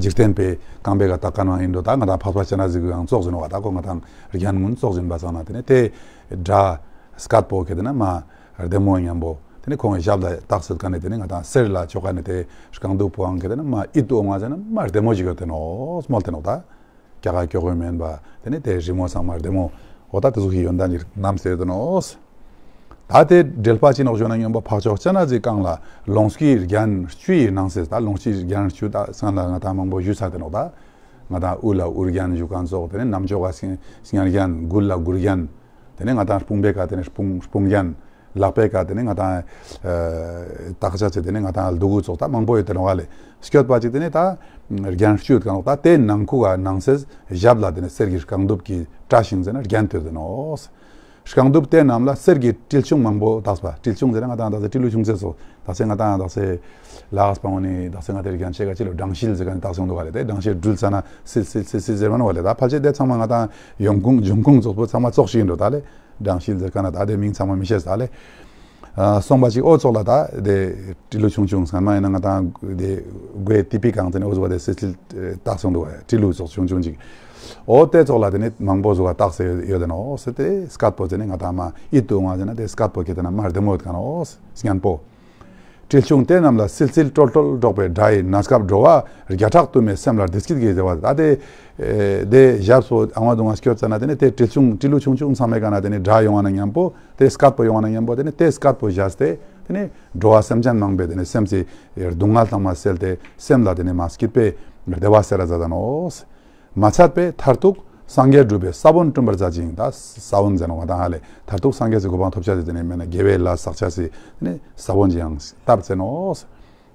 འཇིག་རྟེན་པའི་རྐང་པའི་ཀ་དག་མཁན་བ་ཡིན་འགྲོ། ད་ང་དང་འཕགས་པ་སྤྱན་རས་གཟིགས་ཀྱི་ཡང་ཙོག་ཟིན་བ། ད་ཁོ་ང་དང་རྒྱན་ངུན་ཙོག་ཟིན་པ་ཙང་ན་དེ་ནི་དེ་སྒྲ་སྐད་པོ་གལ་ཏེ་ན་མ་བདེ་མོ་མཉམ་པོ། དེ་ནི་ཁོང་གི་ཞབས་ལ་བཏགས་ཚུལ་ག་ནས་དེ་ནི་ང་དང་གསེར་ལ་ཆོ་ག་ནས་དེ་རྐང་གདུབ་པོའང་གི་དེ་ནི་མ་ཨིད་དུ་འོང་བ་ཟེར་ན་མ་བདེ་མོ་ཞིག་ཡོད་དེ་ནོ། སྨོལ་དེ་ནོ་ད། རྒྱ་གར་སྐྱོ་གོས་མེན་པ་དེ་ནི་དེ་རི་མོ་ཚང་མ་བདེ་མོ། འོ་ད་དེ་ཟུག་གི་ཡོན་ཏན་གྱི་རྣམ་གསལ་དུ་ནོ། ད་དེ་འགྲེལ་པ་ཅི་ནོག་ཞུ་ན་སྙོམས་པ་འཕགས་མཆོག་སྤྱན་རས་གཟིགས་རྐང་ལ་ལོངས་སྐུའི་རྒྱན་བཅུ་ཡི་སྣང་གསལ། ད་ལོངས་སྐུའི་རྒྱན་བཅུ་ད་སྔ་ལ་ང་དང་མང་པོ་ཞུས་ཚར་དེ་ནོ་ད། ང་དང་དབུ་ལ་དབུ་རྒྱན་ཞུ་མཁན་ཙོག་དེ་ནི་རྣམ་ཅོག་ག་སྙན་རྒྱན། མགུལ་ལ་མགུལ་རྒྱན། དེ་ནས་ང་དང་དཔུང་པའི་ཀ་དེ་ནས་དཔུང་དཔུང་རྒྱན། ལག་པའི་ཀ་དེ་ནས་ང་དང་ཨ་དག་ཆ་ཚེ་དེ་ནས་ང་དང་ལྡུ་གུ་ཙོག་ད་མང་པོ་ཡོད་དེ་ནོ་ག་ལེ། སྐྱོད་པ་ཅིག་དེ་ནས་ད་རྒྱན་བཅུ་ཡོད་ག་ནོ་ད། དེ་ནང་ཁུག་ག་ནང་གསེས་ཞབས་ལ་དེ་ནས་གསེར་གྱི་རྐང་གདུབ་ཀྱི་བཀྲ་ཤིས་ཟེར་ན་རྒྱན་དོད་དེ་ནོ། རྐང་གདུབ་དེ་རྣམས་ལ་གསེར་གྱི་དྲིལ་ཆུང་མང་པོ་དག་པ། དྲིལ་ཆུང་ཟེར་ན་ང་དང་དག་ས་དྲིལ་ལུ་ཆུང་ཚེ་སོ། དག་ས་ང་དང་དག་ས་ལ་དགས་པ་ངོ་ནས་དག་ས་ང་དེར་རྒྱན་ཆེ་ག་ཅི་ལོ་སྦྲང་ཤིལ་ཟེར་ག་ནས་དག་སོང་འདུག་ག་ལེ། དེ་སྦྲང་ཤིལ་འགྲུལ་ཙ་ན་སིལ་སིལ་སིལ་སིལ་ཟེར་མ་ནོ་ག་ལེ། ད་ཕལ་ཆེར་དེ་ཚང་མ་ང་དང་ཡོང་ཁུངས་འབྱུང་ཁུངས་ཙོག་པོ་ཚང་མ་ཙོག་ཞིག་ཡིན་འགྲོ་ད་ལེ། སྦྲང་ཤིལ་ཟེར་ག་ན་ད་དེ་མིང་ཚང་མ་མི་ཤེས་ད་ལེ། ཨ་སོང་པ་ཅིག་ཨོ་ཙོག་ལ་ད་དེ་དྲིལ་ལུ་ཆུང་ཆུང་སྔན་མ་ཡིན་ན་ང་དང་དེ་དགོས་ཏི་པི་གང་དེ་ནས་ཨོ་ཙོག་དེ་སིལ་སིལ་དག་སོང་འདུག་ག་དྲིལ་ལུ་ཙོག་ཆུང་ཆུང་ཅིག་ཨོ་དེ་ཙོག་ལ་དེ་ནས་མང་པོ་བཟོ་བ་དག་ས་ཡོད་དེ་ནོ། ཨོ་ཟེར་དེ་སྐད་པོ་དེ་ནས་ང་དང་མ་ཨིད་དུ་འོང་བ་ཟེར་ན་དེ་སྐད་པོ་ཁྱེད་དེ་ན་མ་བདེ་མོ་ཡོད་ག་ནོ། སྙན་པོ། དྲིལ་ཆུང་དེ་རྣམས་ལ་སིལ་སིལ་དཀྲོལ་དཀྲོལ་སྒྲོག་པའི་སྒྲ་ཡིས་ན་སྐབས་འགྲོ་བ་བརྒྱ་ཕྲག་དུ་མའི་སེམས་ལ་བདེ་སྐྱིད་ཀྱི་བདེ་བ། ད་དེ་དེ་ཞབས་སོ་ཨང་བ་གདུང་བ་སྐྱོར་ཙ་ན་དེ་ནས་དེ་དྲིལ་ཆུང་དྲིལ་ལུ་ཆུང་ཆུང་ཚང་མའི་ག་ན་དེ་ནས་སྒྲ་ཡོང་བ་ན་མཉམ་པོ་དེ་སྐད་པོ་ཡོང་བ་ན་མཉམ་པོ་དེ་ནས་དེ་སྐད་པོ་བཞག་སྟེ་དེ་ནས་འགྲོ་བ་སེམས་ཅན་མང་པོའི་དེ་ནས་སེམས་སི་སྡུག་བསྔལ་ཚང་མ་སེལ་ཏེ་སེམས་ལ་དེ་ནས་མ་སྐྱིད་པའི་བདེ་བ་སེལ་ར་མཛད་ད་ནོ། མ་ཚད་པའི་མཐར་ཐུག་སངས་རྒྱས་འགྲུབ་པའི་ས་བོན་བསྐྲུན་པར་མཛད་ཅིང་། ད་ས་བོན་ཟེར་ནོ་ང་དང་ཧ་ལས་མཐར་ཐུག་སངས་རྒྱས་སི་གོ་འཕང་ཐོབ་བྱ་ཟེར་དེ་ནས་མེད་ན་དགེ་བའི་ལས་བསགས་བྱ་ཟེར་དེ་ནས་ས་བོན་ཅིག་ཡང་བཏབ་ཟེར་ནོ།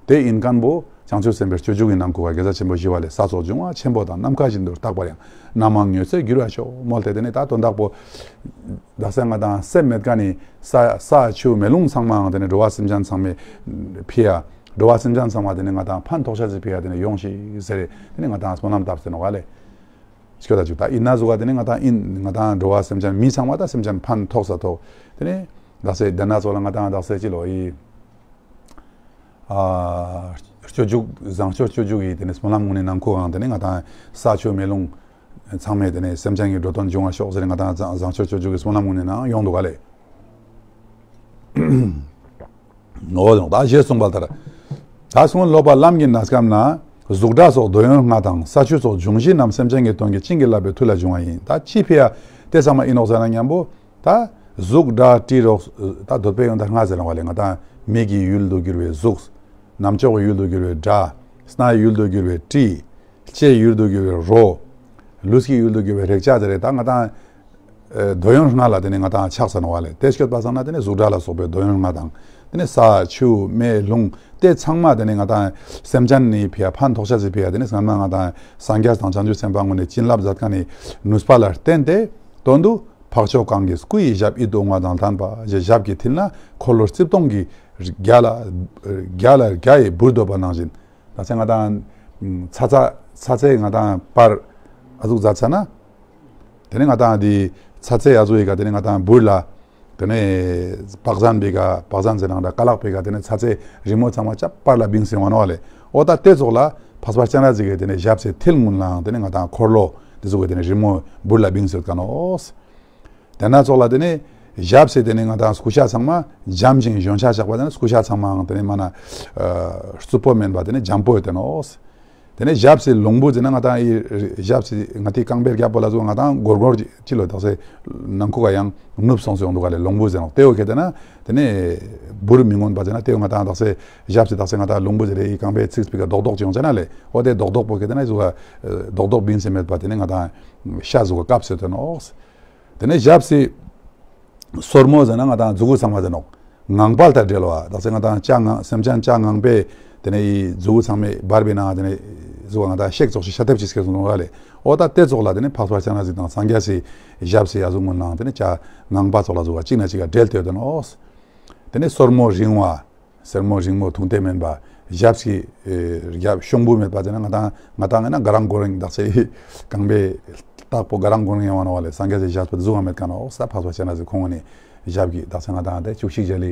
དེ་ཡིན་མཁན་པོ་བྱང་ཆུབ་སེམས་དཔའི་སྤྱོད་འཇུག་གི་ནང་ཁུག་ག་དགེ་རྩ་ཆེན་པོ་ཞི་བ་ལས། ས་སོགས་འབྱུང་བ་ཆེན་པོ་དང་། ནམ་མཁའ་བཞིན་དུ་རྟག་པར་ཡང་། ནམ་མང་མྱོས་ཚད་འགྱུར་བར་ཤོག་མོལ་ཏེ་དེ་ནས་ད་དོན་དག་པོ་དག་ས་ང་དང་སེམས་མེད་མཁན་ནི་ས་ས་ཆུ་མེ་རླུང་ཚང་མའང་དེ་ནས་འགྲོ་བ་སེམས་ཅན་ཚང་མའི་ཕི་ཡ། འགྲོ་བ་སེམས་ཅན་ཚང་མ་དེ་ནས་ང་དང་ཕན་ཐོགས་ཤ་ཟི་ཕི་ཡ་དེ་ནས་ཡོང་ཞིག་ཟེར་དེ་ནས་ང་དང་སྨོན་ལམ་བཏབ་ཟེར་ནོ་ག་ལེ། ཤོད་ད་ཅུ་ད་ཡིན་ན་ཟུག་ག་དེ་ནས་ང་དང་ཡིན་ང་དང་འགྲོ་བ་སེམས་ཅན་མི་ཚང་མ་ད་སེམས་ཅན་ཕན་ཐོགས་ས་ཐོག་དེ་ནས་དག་ས་དེ་ན་ཚོ་ལ་ང་དང་དག་ས་ཅི་ལོ་ཡི། ཨ་སྤྱོད་འཇུག་བཟང་སྤྱོད་སྤྱོད་འཇུག་གི་དེ་ནས་སྨོན་ལམ་ངོ་ནས་ནང་ཁུག་གང་དེ་ནས་ང་དང་ས་ཆུ་མེ་རླུང་ཚང་མས་དེ་ནས་སེམས་ཅན་གྱི་འགྲོ་དོན་འབྱུང་བ་ཤོག་ཟེར་ང་དང་བཟང་སྤྱོད་སྤྱོད་འཇུག་གི་སྨོན་ལམ་ངོ་ནས་ནང་ཡོང་འདུག་ག་ལེ། ངོ་བོ་ཡོང་ད་ཞེས་གསུངས་པ་ལྟར། ད་གསུང་ལོག་པ་ལམ་གྱི་གནས་སྐབས་ན་གཟུགས་སྒྲ་སོགས་འདོད་ཡོན་ལྔ་དང་ས་ཆུ་སོགས་འབྱུང་བཞི་རྣམས་སེམས་ཅན་གྱི་དོན་གྱི་བྱིན་གྱིས་བརླབས་པའི་མཐུ་ལས་བྱུང་བ་ཡིན། ད་ཅི་ཕི་ཡ་དེ་ཚང་མ་ཡིན་ནོག་ཟེར་ན་མཉམ་པོ། ད་གཟུགས་སྒྲ་དྲི་རོ། ད་འདོད་པའི་ཡོན་ཏན་ལྔ་ཟེར་ལ་བ་ལས་ང་དང་མིག་གི་ཡུལ་དུ་གྱུར་པའི་གཟུགས། རྣམ་ཅོག་གི་ཡུལ་དུ་གྱུར་པའི་སྒྲ། སྣའི་ཡུལ་དུ་གྱུར་པའི་དྲི། ལྕེའི་ཡུལ་དུ་གྱུར་པའི་རོ། ལུས་ཀྱི་ཡུལ་དུ་གྱུར་པའི་རེག་བྱ་དེ་རེད། ད་ང་དང་འདོད་ཡོན་ལྔ་ལ་དེ་ནས་ང་དང་ཆགས་ས་ནོ་བ་ལས་དེ་སྐྱོད་པ་སང་ན་དེ་ནས་གཟུགས་སྒྲ་ལ་སོགས་པའི་འདོད་ཡོན་ལྔ་དང་དེ་ནས་ས་ཆུ་མེ་རླུང་དེ་ཚང་མ་དེ་ནས་ང་དང་སེམས་ཅན་ནི་ཕི་ཡ་ཕན་ཐོགས་ཤ་ཟི་ཕི་ཡ་དེ་ནས་སྔ་མ་ང་དང་སངས་རྒྱས་དང་བྱང་ཆུབ་སེམས་དཔའ་ངོ་ནས་བྱིན་རླབས་མཛད་མཁན་ནི་ནུས་པ་ལ་བརྟེན་ཏེ་དོན་དུ་འཕགས་མཆོག་གང་གི་སྐུ་ཡི་ཞབས་ཨི་ཏུ་ཨུ་ལྔ་དང་ལྡན་པ་ཞེས་ཞབས་ཀྱི་མཐིལ་ན་འཁོར་ལོ་རྩིབས་སྟོང་གི་རྒྱ་ལ་རྒྱ་ལ་རྒྱ་ཡིས་འབུར་འདོད་པ་ནང་བཞིན། ད་ཚེ་ང་དང་ཚ་ཚ་ཚ་ཚེ་ང་དང་པར་ཨ་ཟུག་མཛད་ཚ་ན། དེ་ནས་ང་དང་འདི་ཚ་ཚེ་ཨ་ཟུག་ཡི་ག་དེ་ནས་ང་དང་འབུར་ལ། དེ་ནས་བག་ཟན་པའི་ག་བག་ཟན་ཟེར་ནང་འདྲ་ཀ་ལག་པའི་ག་དེ་ནས་ཚ་ཚེ་རི་མོ་ཚང་མ་ཅབ་པར་ལ་བིང་སེ་ཡོང་བ་ནོ་ལེ། ཨོ་ད་དེ་ཚོགས་ལ་འཕགས་པ་སྤྱན་རས་གཟིགས་ཀྱི་དེ་ནས་ཞབས་སེ་མཐིལ་ངུན་ལའང་དེ་ནས་ང་དང་འཁོར་ལོ་འདི་ཚོ་གི་དེ་ནས་རི་མོ་འབུར་ལ་བིང་སེ་ཡོད་ག་ནོ། དེ་ན་ཚོགས་ལ་དེ་ནས་ཞབས་སེ་དེ་ནས་ང་དང་སྐུ་ཤ་ཚང་མ་འཇམ་ཞིང་གཞོན་ཤ་ཆགས་པ་དེ་ནས་སྐུ་ཤ་ཚང་མའང་དེ་ནས་མ་ན་རྩུབ་པོ་མིན་པ་དེ་ནས་འཇམ་པོ་ཡོད་དེ་ནོ། དེ་ནས་ཞབས་སི་ལོང་བུ་ཟེར་ན་ང་ཏང་ཨི་ཞབས་སི་ང་ཏི་རྐང་པའི་རྒྱབ་པོ་ལ་ཟུག་ང་ཏང་སྒོར་སྒོར་ཅི་ལོ་དག་སེ་ནང་ཁུག་ག་ཡང་ནུབ་སོང་སོང་འདུག་ག་ལེ། ལོང་བུ་ཟེར་ནོག་དེ་འོ་ཁེ་དེ་ན་དེ་ནས་འབུར་མི་མངོན་པ་ཟེར་ན་དེ་འོ་ང་ཏང་དག་སེ་ཞབས་སི་དག་སེ་ང་ཏང་ལོང་བུ་ཟེར་ཨི་རྐང་པའི་ཚིགས་པི་ཀ་རྡོག་རྡོག་ཅིག་ཡོང་ཟེར་ན་ལེ། འོ་དེ་རྡོག་རྡོག་པོ་ཁེ་དེ་ན་ཟུག་ག་རྡོག་རྡོག་བིན་སེ་མེད་པ་དེ་ནས་ང་ཏང་ཤ་ཟུག་ག་བཀབ་སེ་དོན་ནོག། དེ་ནས་ཞབས་སི་སོར་མོ་ཟེར་ན་ང་ཏང་མཛུ་གུ་ཚང་མ་ཟེར་ནོག། ངང་པ་དང་འབྲེལ་བ་དག་སེ་ང་ཏང་ལྕགས་ངང་སེམས་ཅན་ལྕགས་ངང་པས་དེ་ནས་ཨི་མཛུ་གུ་ཚང་མའི་འབར་བའི་ནང་དེ་ནས་ཟུག་ང་ཏང་ཤེག་ཙོགས་ཤིག་ཤ་ཐེབས་ཅིག་སྐྱེ་སོང་ནོག་ལེ། འོ་ད་དེ་ཙོགས་ལ་དེ་ནས་འཕགས་པ་སྤྱན་རས་གཟིགས་དང་སངས་རྒྱས་སི་ཞབས་སི་ཡ་ཟུག་མོ་ནང་དེ་ནས་ལྕགས་ངང་པ་ཙོགས་ལ་ཟུག་ག་གཅིག་ན་གཅིག་ག་འབྲེལ་ཏེ་ཡོད་དོ་ནོག། དེ་ནས་སོར་མོ་རིང་བ། སེར་མོ་རིང་མོ་ཐུང་ཏེ་མེན་པ། ཞབས་ཀྱི་ཨེ་རྒྱབ་གཤོང་བུ་མེད་པ་ཟེར་ན་ང་ཏང་ང་ཏང་ཡིན་ན་ག་རང་གོ་རིང་དག་སེ་རྐང་པའི་ལྟག་པོ་ག་རང་གོ་རིང་ཡོང་བ་ནོག་བ་ལེ། སངས་རྒྱས་སི་ཞབས་པོ་དེ་ཟུག་ག་མེད་ཀ་ནོག་ས། འཕགས་པ་སྤྱན་རས་གཟིགས་ཁོང་ནི་ཞབས་ཀྱི་དག་སེ་ང་ཏང་དེ་བཅུ་གཅིག་རྒྱ་ལི་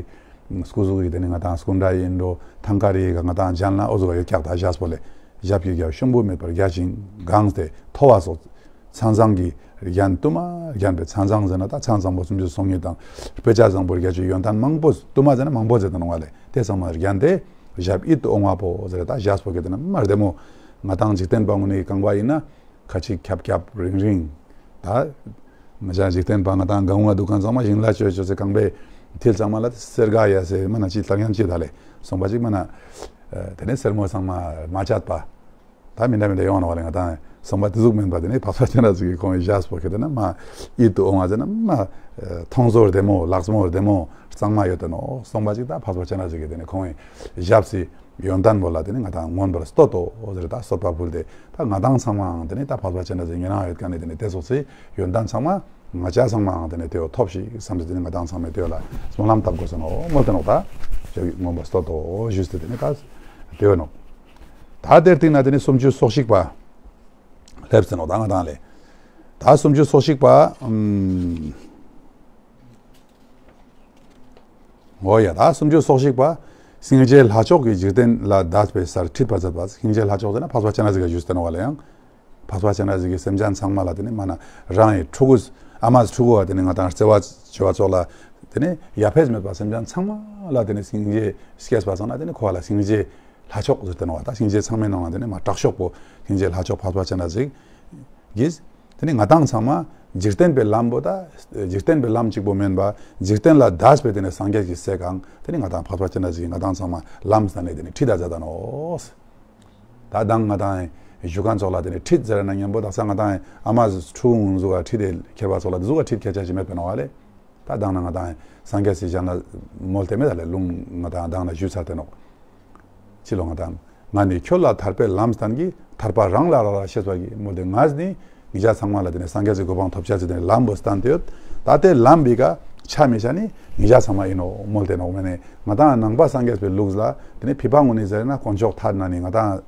སྐུ་གཟུགས་ཀྱི་དེ་ནི་ང་ཏང་སྐུ་འདྲ་ཡིན་འགྲོ་ཐང་ཀ་རི་ག་ང་ཏང་ལྗན་ལ་འོ་ཟུག་ག་ཡོད་ཀྱག་ད་ཞབས་པོ་ལེ། ཞབས་ཀྱི་རྒྱབ་གཤོང་བུ་མེད་པར་རྒྱ་ཞིང་གང་སྟེ་མཐོ་བ་སོགས། མཚན་བཟང་གི་རྒྱན་དུ་མ་རྒྱན་པའི་མཚན་བཟང་ཟེར་ན་ད་མཚན་བཟང་པོ་སུམ་ཅུ་སོ་གཉིས་དང་དཔེ་བྱད་བཟང་པོ་བརྒྱད་ཅུ་ཡོན་ཏན་མང་པོ་དུ་མ་ཟེར་ན་མང་པོ་ཟེར་དུ་ནོག་བ་ལེ། དེ་ཚང་མ་རྒྱན་ཏེ་ཞབས་ཡིད་དུ་འོང་བ་པོ་ཟེར་ད་ཞབས་པོ་གི་དེ་ན་མ་བདེ་མོ། ང་ཏང་འཇིག་རྟེན་པ་ངོ་ནས་རྐང་པ་ཡིན་ན་ཁ་ཅིག་ཁྱབ་ཁྱབ་རིང་རིང་ད། ང་ཅག་འཇིག་རྟེན་པ་ང་ཏང་གང་བ་འདུག་གང་ཚང་མ་ཞིང་ལ་བཅོས་བཅོས་སེ་རྐང་པའི་མཐིལ་ཚང་མ་ལ་སེར་ག་ཡ་སེ་མ་ན་ཅི་ལྟ་ཡང་ཅི་ད་ལེ་སོང་པ་ཅིག་མ་ན། དེ་ནས་སེར་མོ་ཚང་མ་མ་བཅད་པ། ད་མི་འདྲ་མི་འདྲ་ཡོང་ནོག་བ་ལེ། ང་ཏང་སོང་པ་དེ་ཟུག་མིན་པ་དེ་ནི་འཕགས་པ་སྤྱན་རས་གཟིགས་ཀྱི་ཁོང་གི་ཞབས་པོ་ཁེ་དེ་ན་མ་ཡིད་དུ་འོང་བ་ཟེར་ན་མ་མཐོང་ཚོར་བདེ་མོ་ལགས་མོ་བདེ་མོ་གཙང་མ་ཡོད་དེ་ནོག་སོང་པ་ཅིག་ད་འཕགས་པ་སྤྱན་རས་གཟིགས་ཀྱི་དེ་ནི་ཁོང་གི་ཞབས་སི་ཡོན་ཏན་པོ་ལ་དེ་ནི་ང་ཏང་མངོན་པར་བསྟོད་དོ་ཟེར་ད་བསྟོད་པ་ཕུལ་ཏེ་ད་ང་ཏང་ཚང་མའང་དེ་ནི་ད་འཕགས་པ་སྤྱན་རས་གཟིགས་ཉེ་རང་ཡོད་ཀ་ནི་དེ་ནི་དེ་སོགས་སི་ཡོན་ཏན་ཚང་མ་ང་ཅག་ཚང་མའང་དེ་ནི་དེ་བ་ཐོབ་ཤིག་བསམ་སྟེ་དེ་ནི་ང་ཏང་ཚང་མས་དེ་བ་ལ་སྨོན་ལམ་བཏབ་དགོས་ས་ནོག་མོལ་ཏེ་ནོག་ད་ཞབས་ཀྱི་མངོན་པར་བསྟོད་དོ་ཞུས་ཏེ་དེ་ནི་ད་དེ་བ་ནོག་ད་དེར་སྟེང་ན་དེ་ནི་སུམ་ཅུ་སོ་གཅིག་པ་སླེབས་ཟེར་ནོག་ད་ང་ཏང་ལེ། ད་སུམ་ཅུ་སོ་གཅིག་པ། ཨམ། འོ་ཡ་ད་སུམ་ཅུ་སོ་གཅིག་པ། སྙིང་རྗེ་ལྷ་མཆོག་གིས་འཇིག་རྟེན་ལ་འདས་པའི་སར་ཁྲིད་པར་མཛད་པ། སྙིང་རྗེ་ལྷ་མཆོག་ཟེར་ན་འཕགས་པ་སྤྱན་རས་གཟིགས་ཀྱིས་ཞུས་ཏེ་ནོག་བ་ལེ་ཡང་། འཕགས་པ་སྤྱན་རས་གཟིགས་ཀྱིས་སེམས་ཅན་ཚང་མ་ལ་དེ་ནི་མ་ན་རང་ཡི་ཕྲུ་གུ་ཨ་མ་ཕྲུ་གུ་བ་དེ་ནི་ང་ཏང་བརྩེ་བ་བྱེད་པ་ཚོགས་ལ་དེ་ནི་ཡ་ཕེས་མེད་པ་སེམས་ཅན་ཚང་མ་ལ་དེ་ནི་སྙིང་རྗེ་སྐྱེས་པ་སང་ན་དེ་ནི་ཁོ་བ་ལ་སྙིང་རྗེ་ལྷ་མཆོག་ཟེར་ཏེ་ནོག་བ། ད་སྙིང་རྗེ་ཚང་མའི་ནང་ལ་དེ་ནི་མ་དྲག་ཤོས་པོ་སྙིང་རྗེ་ལྷ་མཆོག་འཕགས་པ་སྤྱན་རས་གཟིགས་ཀྱིས་དེ་ནི་ང་ཏང་ཚང་མ་འཇིག་རྟེན་པའི་ལམ་པོ་ད་འཇིག་རྟེན་པའི་ལམ་གཅིག་པོ་མིན་པ་འཇིག་རྟེན་ལ་འདས་པའི་དེ་ནི་སངས་རྒྱས་ཀྱི་སྲས་གང་དེ་ནི་ང་ཏང་འཕགས་པ་སྤྱན་རས་གཟིགས་ཀྱིས་ང་ཏང་ཚང་མ་ལམ་སྟན་ནས་དེ་ནི་ཁྲིད་ད་མཛད་ད་ནོག་ད་དང་ང་ཏང་བཞུགས་ཁང་ཚོགས་ལ་དེ་ནི་ཁྲིད་ཟེར་ན་མཉམ་པོ་དག་ས་ང་ཏང་ཨ་མ་ཕྲུ་གུ་ཟུག་ག་ཁྲིད་དེ་ཁྱེར་བ་ཚོགས་ལ་དེ་ཟུག་ག་ཁྲིད་ཁྱེར་ཆ་ཞིག་མེད་པའི་ནོག་བ་ལེ། ད་དང་ན་ང་ཏང་སངས་རྒྱས་སི་ཞལ་ན་མོལ་ཏེ་མེད་ད་ལེ་ལུང་ང་ཏང་དང་ན་ཞུས་ཚར་ཏེ་ནོག་ཕྱི་ལོ་ང་ཏང་ང་ནི་ཁྱོད་ལ་ཐར་པའི་ལམ་བསྟན་གྱིས། ཐར་པ་རང་ལ་རག་ལ་ཤེས་པར་གྱིས། མོལ་ཏེ་ང་ནི་ངེད་ཅག་ཚང་མ་ལ་དེ་ནི་སངས་རྒྱས་སི་གོ་འཕང་ཐོབ་བྱ་ཟེར་དེ་ནི་ལམ་པོ་བསྟན་ཏེ་ཡོད། ད་དེ་ལམ་པོའི་ཀ་ཆ་མི་ཆ་ནི་ངེད་ཅག་ཚང་མ་ཡིན་ནོག་མོལ་ཏེ་ནོག་མེ་ནི་ང་ཏང་ནང་པ་སངས་རྒྱས་པའི་ལུགས་ལ་དེ་ནི་ཕི་པ་ངོ་ནི་ཟེར་ན་དཀོན་མཆོག་ཐར་ན་ནི་ང་ཏང་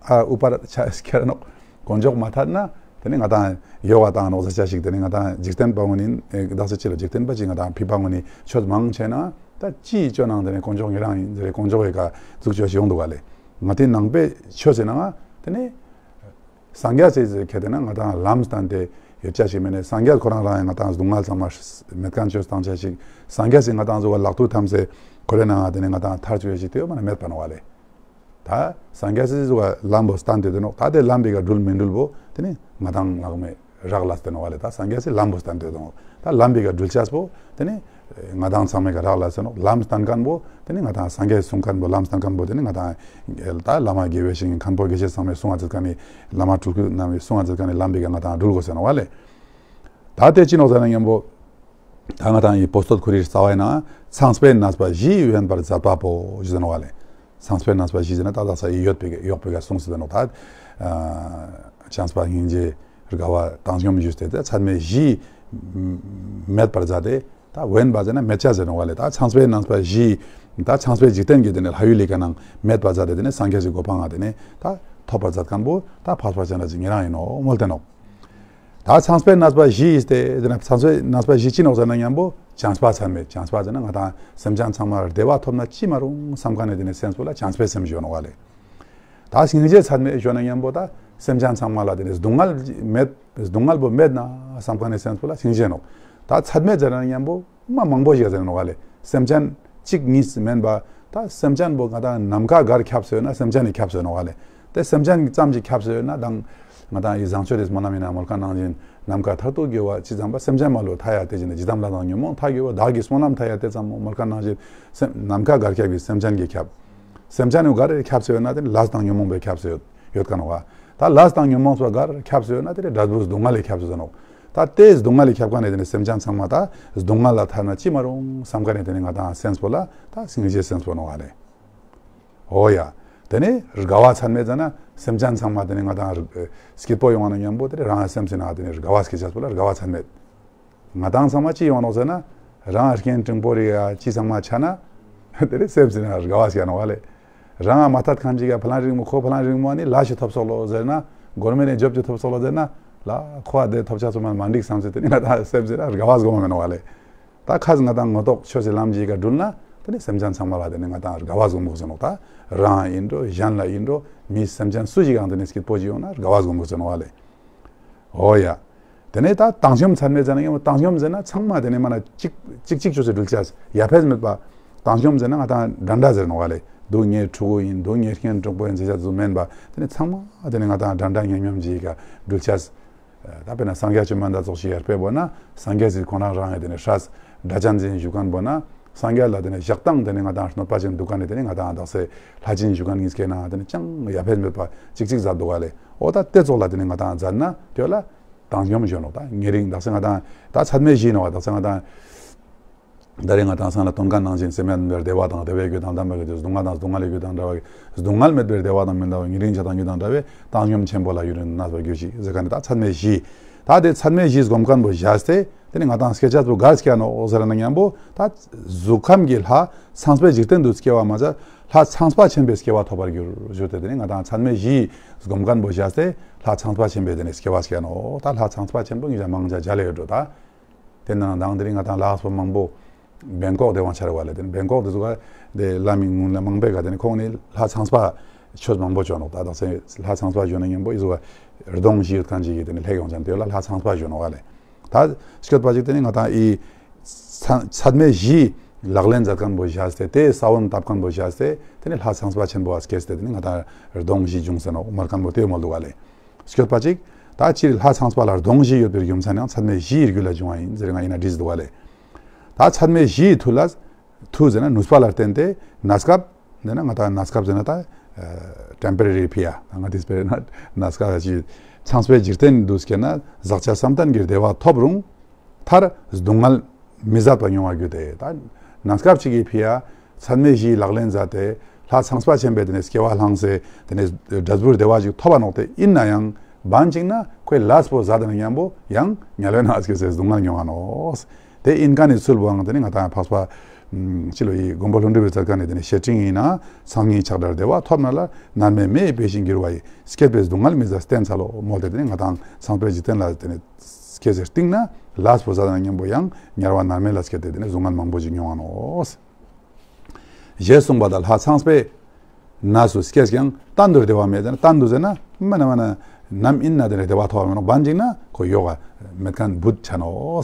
ཨ་ཨུ་པར་ཆ་ཁྱེར་ནོག་དཀོན་མཆོག་མ་ཐར་ན་དེ་ནི་ང་ཏང་ཡོ་ག་བཏང་ནོག་ཟེར་ཆ་ཞིག་དེ་ནི་ང་ཏང་འཇིག་རྟེན་པ་ངོ་ནི་ཨེ་དག་ས་ཅི་ལ་འཇིག་རྟེན་པ་ཅིག་ང་ཏང་ཕི་པ་ངོ་ནི་ཆོས་མང་ཆེ་ན་ད་ཅི་ཅོ་ནང་དེ་ནི་དཀོན་མཆོག་ཉེ་རང་ཡིན་ཟེར་དཀོན་མཆོག་གི་ཀ་ཟུག་ཅོ་ཞིག་ཡོང་འདུག་ག་ལེ། ང་ཏི་ནང་པའི་ཆོས་ཟེར་ན་དེ་ནི་སངས་རྒྱས་ཟེར་ཟེར་ཁྱེར་དེ་ན་ང་ཏང་ལམ་བསྟན་ཏེ་ཡོད་ཆ་ཞིག་མེ་ནི་སངས་རྒྱས་ཁོ་རང་རང་ཡང་ང་ཏང་སྡུག་བསྔལ་ཚང་མ་མེད་མཁན་ཆོས་བཏང་ཆ་ཞིག་སངས་རྒྱས་སི་ང་ཏང་ཟུག་ག་ལག་ཐུག་ཐམ་སེ་ཁོ་རེ་ནང་དེ་ནི་ང་ཏང་ཐར་ཆོས་ཞིག་དེ་ཡོད་མ་ན་མེད་པ་ནོག་བ་ལེ། ད་སངས་རྒྱས་སི་ཟུག་ག་ལམ་པོ་བསྟན་ཏེ་དེ་ནོག་ད་དེ་ལམ་པོའི་ཀ་འགྲུལ་མི་འགྲུལ་པོ་དེ་ནི་ང་ཏང་ལག་མེ་རག་ལས་ཏེ་ནོག་བ་ལེ། ད་སངས་རྒྱས་སི་ལམ་པོ་བསྟན་ཏེ་དེ་ནོག་ད་ལམ་པོའི་ཀ་འགྲུལ་ཆས་པོ་དེ་ནི་ང་ཏང་ཚང་མའི་ཀ་རག་ལས་ཏེ་ནོག་ལམ་བསྟན་མཁན་པོ་དེ་ནི་ང་ཏང་སངས་རྒྱས་གསུང་མཁན་པོ་ལམ་བསྟན་མཁན་པོ་དེ་ནི་ང་ཏང་ད་བླ་མ་དགེ་བའི་བཤེས་གཉེན་མཁན་པོ་དགེ་བཤེས་ཚང་མས་གསུང་བ་མཛད་མཁན་ནི་བླ་མ་སྤྲུལ་སྐུ་རྣམས་ཀྱིས་གསུང་བ་མཛད་མཁན་ནི་ལམ་པོའི་ཀ་ང་ཏང་འགྲུལ་དགོས་ཟེར་ནོག་བ་ལེ། ད་དེ་ཅི་ནོག་ཟེར་ན་མཉམ་པོ། ད་ང་ཏང་ཡི་པོ་སྟོད་ཁོ་རིའི་རྩ་བའི་ནང་ཚངས་པས་གནས་པ་བཞི་དབེན་པར་མཛད་པ་པོ་ཞུ་ཟེར་ནོག་བ་ལེ། ཚངས་པས་གནས་པ་བཞི་ཟེར་ན་ད་དག་ས་ཡི་ཡོད་པའི་ཡོག་པའི་ཀ་གསུངས་ཟེར་ནོག་ད། བྱམས་པ་སྙིང་རྗེ་དགའ་བ་བཏང་སྙོམས་ཞུས་ཏེ་ད་ཚད་མེད་བཞི་མེད་པར་མཛད་དེ་ད་དབེན་པ་ཟེར་ན་མེད་ཆ་ཟེར་ནོག་བ་ལེ། ད་ཚངས་པས་གནས་པ་བཞི་ད་ཚངས་པའི་འཇིག་རྟེན་གྱི་དེ་ནི་ལྷ་ཡུལ་ལི་ཀ་ནང་མེད་པ་མཛད་དེ་དེ་ནི་སངས་རྒྱས་སི་གོ་འཕང་ང་དེ་ནི་ད་ཐོབ་པར་མཛད་མཁན་པོ་ད་འཕགས་པ་སྤྱན་རས་གཟིགས་ཉེ་རང་ཡིན་ནོག་མོལ་ཏེ་ནོག་ད་ཚངས་པས་གནས་པ་བཞི་ཡིས་ཏེ་དེ་ན་ཚངས་པས་གནས་པ་བཞི་ཅི་ནོག་ཟེར་ན་མཉམ་པོ་བྱམས་པ་ཚད་མེད། བྱམས་པ་ཟེར་ན་ང་ཏང་སེམས་ཅན་ཚང་མར་བདེ་བ་ཐོབ་ན་ཅི་མ་རུང་བསམ་མཁན་ནི་དེ་ནི་སེམས་པོ་ལ་བྱམས་པའི་སེམས་ཞུ་ནོག་བ་ལེ། ད་སྙིང་རྗེ་ཚད་མེད་ཞུ་ན་མཉམ་པོ་ད་སེམས་ཅན་ཚང་མ་ལ་དེ་ནི་སྡུག་བསྔལ་མེད་སྡུག་བསྔལ་པོ་མེད་ན་བསམ་མཁན་ནི་སེམས་པོ་ལ་སྙིང་རྗེ་ནོག་ད་ཚད་མེད་ཟེར་ན་མཉམ་པོ་མ་མང་པོ་ཞིག་ཟེར་ནོག་བ་ལེ། སེམས་ཅན་གཅིག་གཉིས་མིན་པ་ ད་སེམས་ཅན་པོ་ང་དང་ནམ་མཁའ་གར་ཁྱབ་སོང་ན་སེམས་ཅན་ནི་ཁྱབ་སོང་ནོ་བ་ལེ། དེ་སེམས་ཅན་ཙམ་ཅིག་ཁྱབ་སོང་ན་དང་ང་དང་ཡི་བཟང་སྤྱོད་དེ་སྨོན་ལམ་ཡིན་ན་མོལ་ཁ་ནང་བཞིན་ནམ་མཁའ་མཐར་ཐུག་གི་བ་ཅི་ཙམ་པ་སེམས་ཅན་མ་ལུས་མཐའ་ཡས་དེ་བཞིན་དུ་ཇི་ཙམ་ལ་དང་ཉོན་མོངས་མཐའ་གི་བ་བདག་གི་སྨོན་ལམ་མཐའ་ཡས་དེ་ཙམ་མོ་མོལ་ཁ་ནང་བཞིན་སེམས་ནམ་མཁའ་གར་ཁྱབ་ཀྱི་སེམས་ཅན་གྱི་ཁྱབ། སེམས་ཅན་ཡོད་ག་རེ་ཁྱབ་སོང་ཡོད་ན་དེ་ལས་དང་ཉོན་མོངས་པའི་ཁྱབ་སོང་ཡོད་ཡོད་ག་ནོ་བ། ད་ལས་དང་ཉོན་མོངས་པ་ག་རེ་ཁྱབ་སོང་ཡོད་ན་དེ་འབྲས་བུ་སྡུག་བསྔལ་ལས་ཁྱབ་སོང་ཟེར་ནོ། ད་དེ་སྡུག་བསྔལ་ལས་ཁྱབ་ག་ནས་དེ་ནས་སེམས་ཅན་ཚང་མ་ད་སྡུག་བསྔལ་ལ་ཐར་ན་ཅི་མ་རུང་བསམ་ག་ནས་དེ་ནས་ང་དང་སེམས་པོ་ལ་ད་སྙིང་རྗེ་སེམས་པོ་ནོ་བ་རེད། འོ་ཡ། དེ་ནས་དགའ་བ་ཚད་མེད་ཟེར་ན་སེམས་ཅན་ཚང་མ་དེ་ནས་ང་དང་སྐྱིད་པོ་ཡོང་བ་ན་མཉམ་པོ་དེ་རང་སེམས་ཟེར་ན་དེ་ནས་དགའ་བ་སྐྱེ་ཆགས་པོ་ལ་དགའ་བ་ཚད་མེད། ང་དང་ཚང་མ་ཅི་ཡོང་ནོག་ཟེར་ན། རང་རྐྱེན་བྲིན་པོ་རིག་ཡ་ཅི་ཚང་མ་ཆ་ན། དེ་རེད་སེམས་ཟེར་ན་དགའ་བ་སྐྱེ་ནོ་བ་ལེ། རང་མ་ཐད་ཁམས་ཅིག་ཡ་ཕ་ལང་རིང་མོ་ཁོ་ཕ་ལང་རིང་མོ་ནི་ལ་ཞིག་ཐོབ་སོག་ལོ་ཟེར་ན། སྒོར་མེ་ནས་ཇོབ་ཅིག་ཐོབ་སོག་ལོ་ཟེར་ན། ལ་ཁོ་བ་དེ་ཐོབ་ཆ་ཚོ་མ་མ་འགྲིག་བསམ་ཚེ་དེ་ནི་ང་དང་སེམས་ཟེར་ན་དགའ་བ་སྒོམ་མེ་ནོ་བ་ལེ། ད་ཁ་ཟི་ང་དང་ངོ་ཐོག་ཆོས་སི་ལམ་ཅིག་ག་འགྲུལ་ན། དེ་ནི་སེམས་ཅན་ཚང་མ་ལ་དེ་ནི་ང་དང་དགའ་བ་སྒོམ་དགོས་ཟེར་ནོ་ད། རང་ཡིན་འགྲོ་གཞན་ལ་ཡིན་འགྲོ་མི་སེམས་ཅན་སུ་ཞིག་ཡང་དེ་ནི་སྐྱིད་པོ་ཅིག་ཡོང་ན་དགའ་བ་སྒོམ་དགོས་ཟེར་ནོ་བ་ལེ། འོ་ཡ། དེ་ནས་ད་བཏང་སྙོམས་ཚད་མེད་ཟེར་ན་ཡང་བཏང་སྙོམས་ཟེར་ན་ཚང་མ་དེ་ནས་མ་ན་གཅིག་གཅིག་གཅིག་ཆུ་ཚོད་འགྲུལ་ཆ་ཡ་ཕེས་མེད་པ། བཏང་སྙོམས་ཟེར་ན་ང་དང་འདྲ་འདྲ་ཟེར་ནོ་བ་ལེ། སྡུག་བསྔལ་ཕྲུ་གུ་ཡིན་སྡུག་བསྔལ་རྐྱེན་གྲོགས་པོ་ཡིན་ཟེར་ཆ་ཚུ་མེན་པ། དེ་ནས་ཚང་མ་དེ་ནས་ང་དང་འདྲ་འདྲ་མཉམ་མཉམ་ཅིག་ག་འགྲུལ་ཆ། ད་དཔེར་ན་སངས་རྒྱས་བཅོམ་ལྡན་འདས་ཚོགས་ཞིག་ཡར་ཕེབས་པོ་ན་སངས་རྒྱས་ཟེར་ཁོ་རང་རང་ཡ་དེ་ནས་སྲས་སྒྲ་གཅན་འཛིན་བཞུགས་མཁན་པོ་ན། སངས་རྒྱས་ལ་དེ་ནས་ཞག་དང་དེ་ནས་ང་དང་གནོད་པ་ཅན་འདུག་ག་ནས་དེ་ནས་ང་དང་དག་ས་ལྷ་སྦྱིན་ཞུ་མཁན་ངིས་སྐད་ན་དེ་ནས་ཅང་ཡ་ཕན་མེད་པ་གཅིག་གཅིག་མཛད་འདུག་ག་ལེ། འོ་ད་དེ་ཚོགས་ལ་དེ་ནས་ང་དང་མཛད་ན་དེ་ལ་བཏང་སྙོམས་ཞུ་ནོ་ད་ཉེ་རིང་དག་ས་ང་དང་ད་ཚད་མེད་བཞི་ནོ་བ་དག་ས་ང་དང་། ད་རེས་ང་དང་སང་ལ་དོན་ཀ་ནང་བཞིན་སེམས་ཡན་པའི་བདེ་བ་དང་བདེ་བའི་རྒྱུ་དང་ལྡན་པ་གི་སྡུག་བསྔལ་དང་སྡུག་བསྔལ་གྱི་རྒྱུ་དང་འདྲ་བ་སྡུག་བསྔལ་མེད་པའི་བདེ་བ་དང་མི་འདའ་བ་ཉེ་རིང་ཆ་དང་རྒྱུ་དང་འདྲ་བའི་བཏང་སྙོམས་ཆེན་པོ་ལ་ཡུན་རིང་གནས་པར་གྱུར་ཅིག་ཟེར་མཁན་ནི་ད་ཚད་མེད་བཞི། ད་དེ་ཚད་མེད་བཞི་སྒོམ་མཁན་པོ་བཞག་སྟེ། དེ་ནི་ང་དང་སྐད་ཆ་ཚོ་གར་སྐྱེ་ནོ་ཟེར་ན་མཉམ་པོ་ད་གཟུགས་ཁམས་ཀྱི་ལྷ་ཚངས་པའི་འཇིག་རྟེན་དུ་སྐྱེ་བ་མ་ཟད་ལྷ་ཚངས་པ་ཆེན་པོའི་སྐྱེ་བ་ཐོབ་པར་འགྱུར་ཞུ་སྟེ། དེ་ནི་ང་དང་ཚད་མེད་བཞི་སྒོམ་མཁན་པོ་བཞག་སྟེ་ལྷ་ཚངས་པ་ཆེན་པོའི་དེ་ནི་སྐྱེ་བ་སྐྱེ་ནོ། ད་ལྷ་ཚངས་པ་ཆེན་པོ་ངེད་ཅག་མང་ཇ་ཇ་ལེ་ཡོད་འགྲོ་ད། དེ་ནང་དང་དེ་རིང་ང་དང་ལྷ་ཚོ་མང་པོ་བེང་ཀོག་དེ་དབང་ཆ་རེ་བ་ལེ། དེ་ནི་བེང་ཀོག་དེ་ཚོ་ག་དེ་ལྷ་མི་ངུ་ལ་མང་པོའི་ག་དེ་ནི་ཁོང་ནི་ལྷ་ཚངས་པ་ཆོས་མང་པོ་བྱོན་ནོ་ད། དག་ས་ལྷ་ཚངས་པ་བྱོན་ན་མཉམ་པོ་ཨི་ཚོ་ག་གདོང་བཞི་ཡོད་མཁན་ཅིག་གི་དེ་ནི་ལྷ་ཡོང་ཅན་དེ་ལ་ལྷ་ཚངས་པ་བྱོན་ནོ་ག་ལེ། ད་སྐྱོད་པ་ཅིག་དེ་ནི་ང་དང་ཨི་ཚ་ཚད་མེད་བཞི་ལག་ལེན་མཛད་མཁན་པོ་བཞག་སྟེ་དེ་ས་བོན་བཏབ་མཁན་པོ་བཞག་སྟེ་དེ་ནི་ལྷ་ཚངས་པ་ཆེན་པོ་བ་སྐྱེས་ཏེ་དེ་ནི་ང་དང་གདོང་བཞི་བྱུང་ཟེར་ནོ་མོལ་མཁན་པོ་དེ་མོལ་འདུག་ག་ལེ། སྐྱོད་པ་ཅིག་ད་སྤྱིར་ལྷ་ཚངས་པ་ལ་གདོང་བཞི་ཡོད་པའི་རྒྱུ་མཚན་ཡང་ཚད་མེད་བཞིའི་རྒྱུ་ལ་བྱུང་བ་ཡིན་ཟེར་ང་ཡིན་ན་འགྲིག་འདུག་བ་ལེ། ད་ཚད་མེད་བཞིའི་མཐུ་ལ་མཐུ་ཟེར་ན་ནུས་པ་ལ་བརྟེན་ཏེ་གནས་སྐབས་འདི་ན་ང་ད་གནས་སྐབས་ཟེར་ན་ད་ཊེམ་པོ་རེ་རི་ཕི་ཡ་ད་ང་དེ་སྤེར་ན་གནས་སྐབས་ཀྱི་ཚངས་པའི་འཇིག་རྟེན་དུ་སྐྱེས་ན་ཟག་བཅས་བསམ་གཏན་གྱི་བདེ་བ་ཐོབ་རུང་མཐར་སྡུག་བསྔལ་མི་བཟད་པ་མྱོང་བར་འགྱུར་ཏེ། ད་གནས་སྐབས་ཅིག་གི་ཕི་ཡ་ཚད་མེད་བཞིའི་ལག་ལེན་མཛད་དེ་ལྷ་ཚངས་པ་ཆེན་པོས་དེ་ནས་སྐྱེ་བ་བླངས་སེ་དེ་ནས་འབྲས་བུར་བདེ་བ་ཞིག་ཐོབ་པ་ནོག་དེ་ཡིན་ན་ཡང་བན་ཅིག་ན་ཁོའི་ལས་པོ་ཟད་དེ་ན་མཉམ་པོ་ཡང་དམྱལ་བའི་ནང་སྐྱེ་སའི་སྡུག་བསྔལ་མྱོང་བ་ནོག་དེ་ཡིན་མཁན་ནི་ཚུལ་བོའང་དེ་ནི་ང་དང་འཕགས་པ་ཕྱི་ལོ་ཡི་མགོན་པོ་ཀླུ་སྒྲུབ་པའི་ཚར་མཁན་ནི་དེ་ནི་བཤེས་སྤྲིང་ཡིན་ན་སང་ཉིན་ཆགས་བྲལ་བདེ་བ་ཐོབ་ན་ལ་མནར་མེད་མེ་ཡི་དཔེ་བཞིན་འགྱུར་བ་ཡི་སྐྱེད་པའི་སྡུག་བསྔལ་མི་བཟད་བསྟན་ཚར་ལོ་མོལ་ཏེ་དེ་ནི་ང་དང་ཚངས་པའི་འཇིག་རྟེན་ལ་དེ་ནི། སྐྱེ་ཟེར་སྟེང་ན་ལས་པོ་ཟ་དང་མཉམ་པོ་ཡང་དམྱལ་བ་མནར་མེད་ལ་སྐྱེ་སྟེ་དེ་ནས་སྡུག་བསྔལ་མང་པོ་ཞིག་མྱོང་བ་ནོ། ཞེས་གསུངས་པ་དང་ལྷ་ཚངས་པའི་གནས་སུ་སྐྱེས་ཀྱང་གཏན་དུ་བདེ་བ་མེད་ཟེར་ན་གཏན་དུ་ཟེར་ན་མ་ན་མ་ན་ནམ་ཡིན་ན་དེ་ནས་བདེ་བ་ཐོབ་པ་མི་ནོ་བན་ཅིག་ན་ཁོ་ཡོག་ག་མེད་མཁན་བུད་ཆ་ནོ།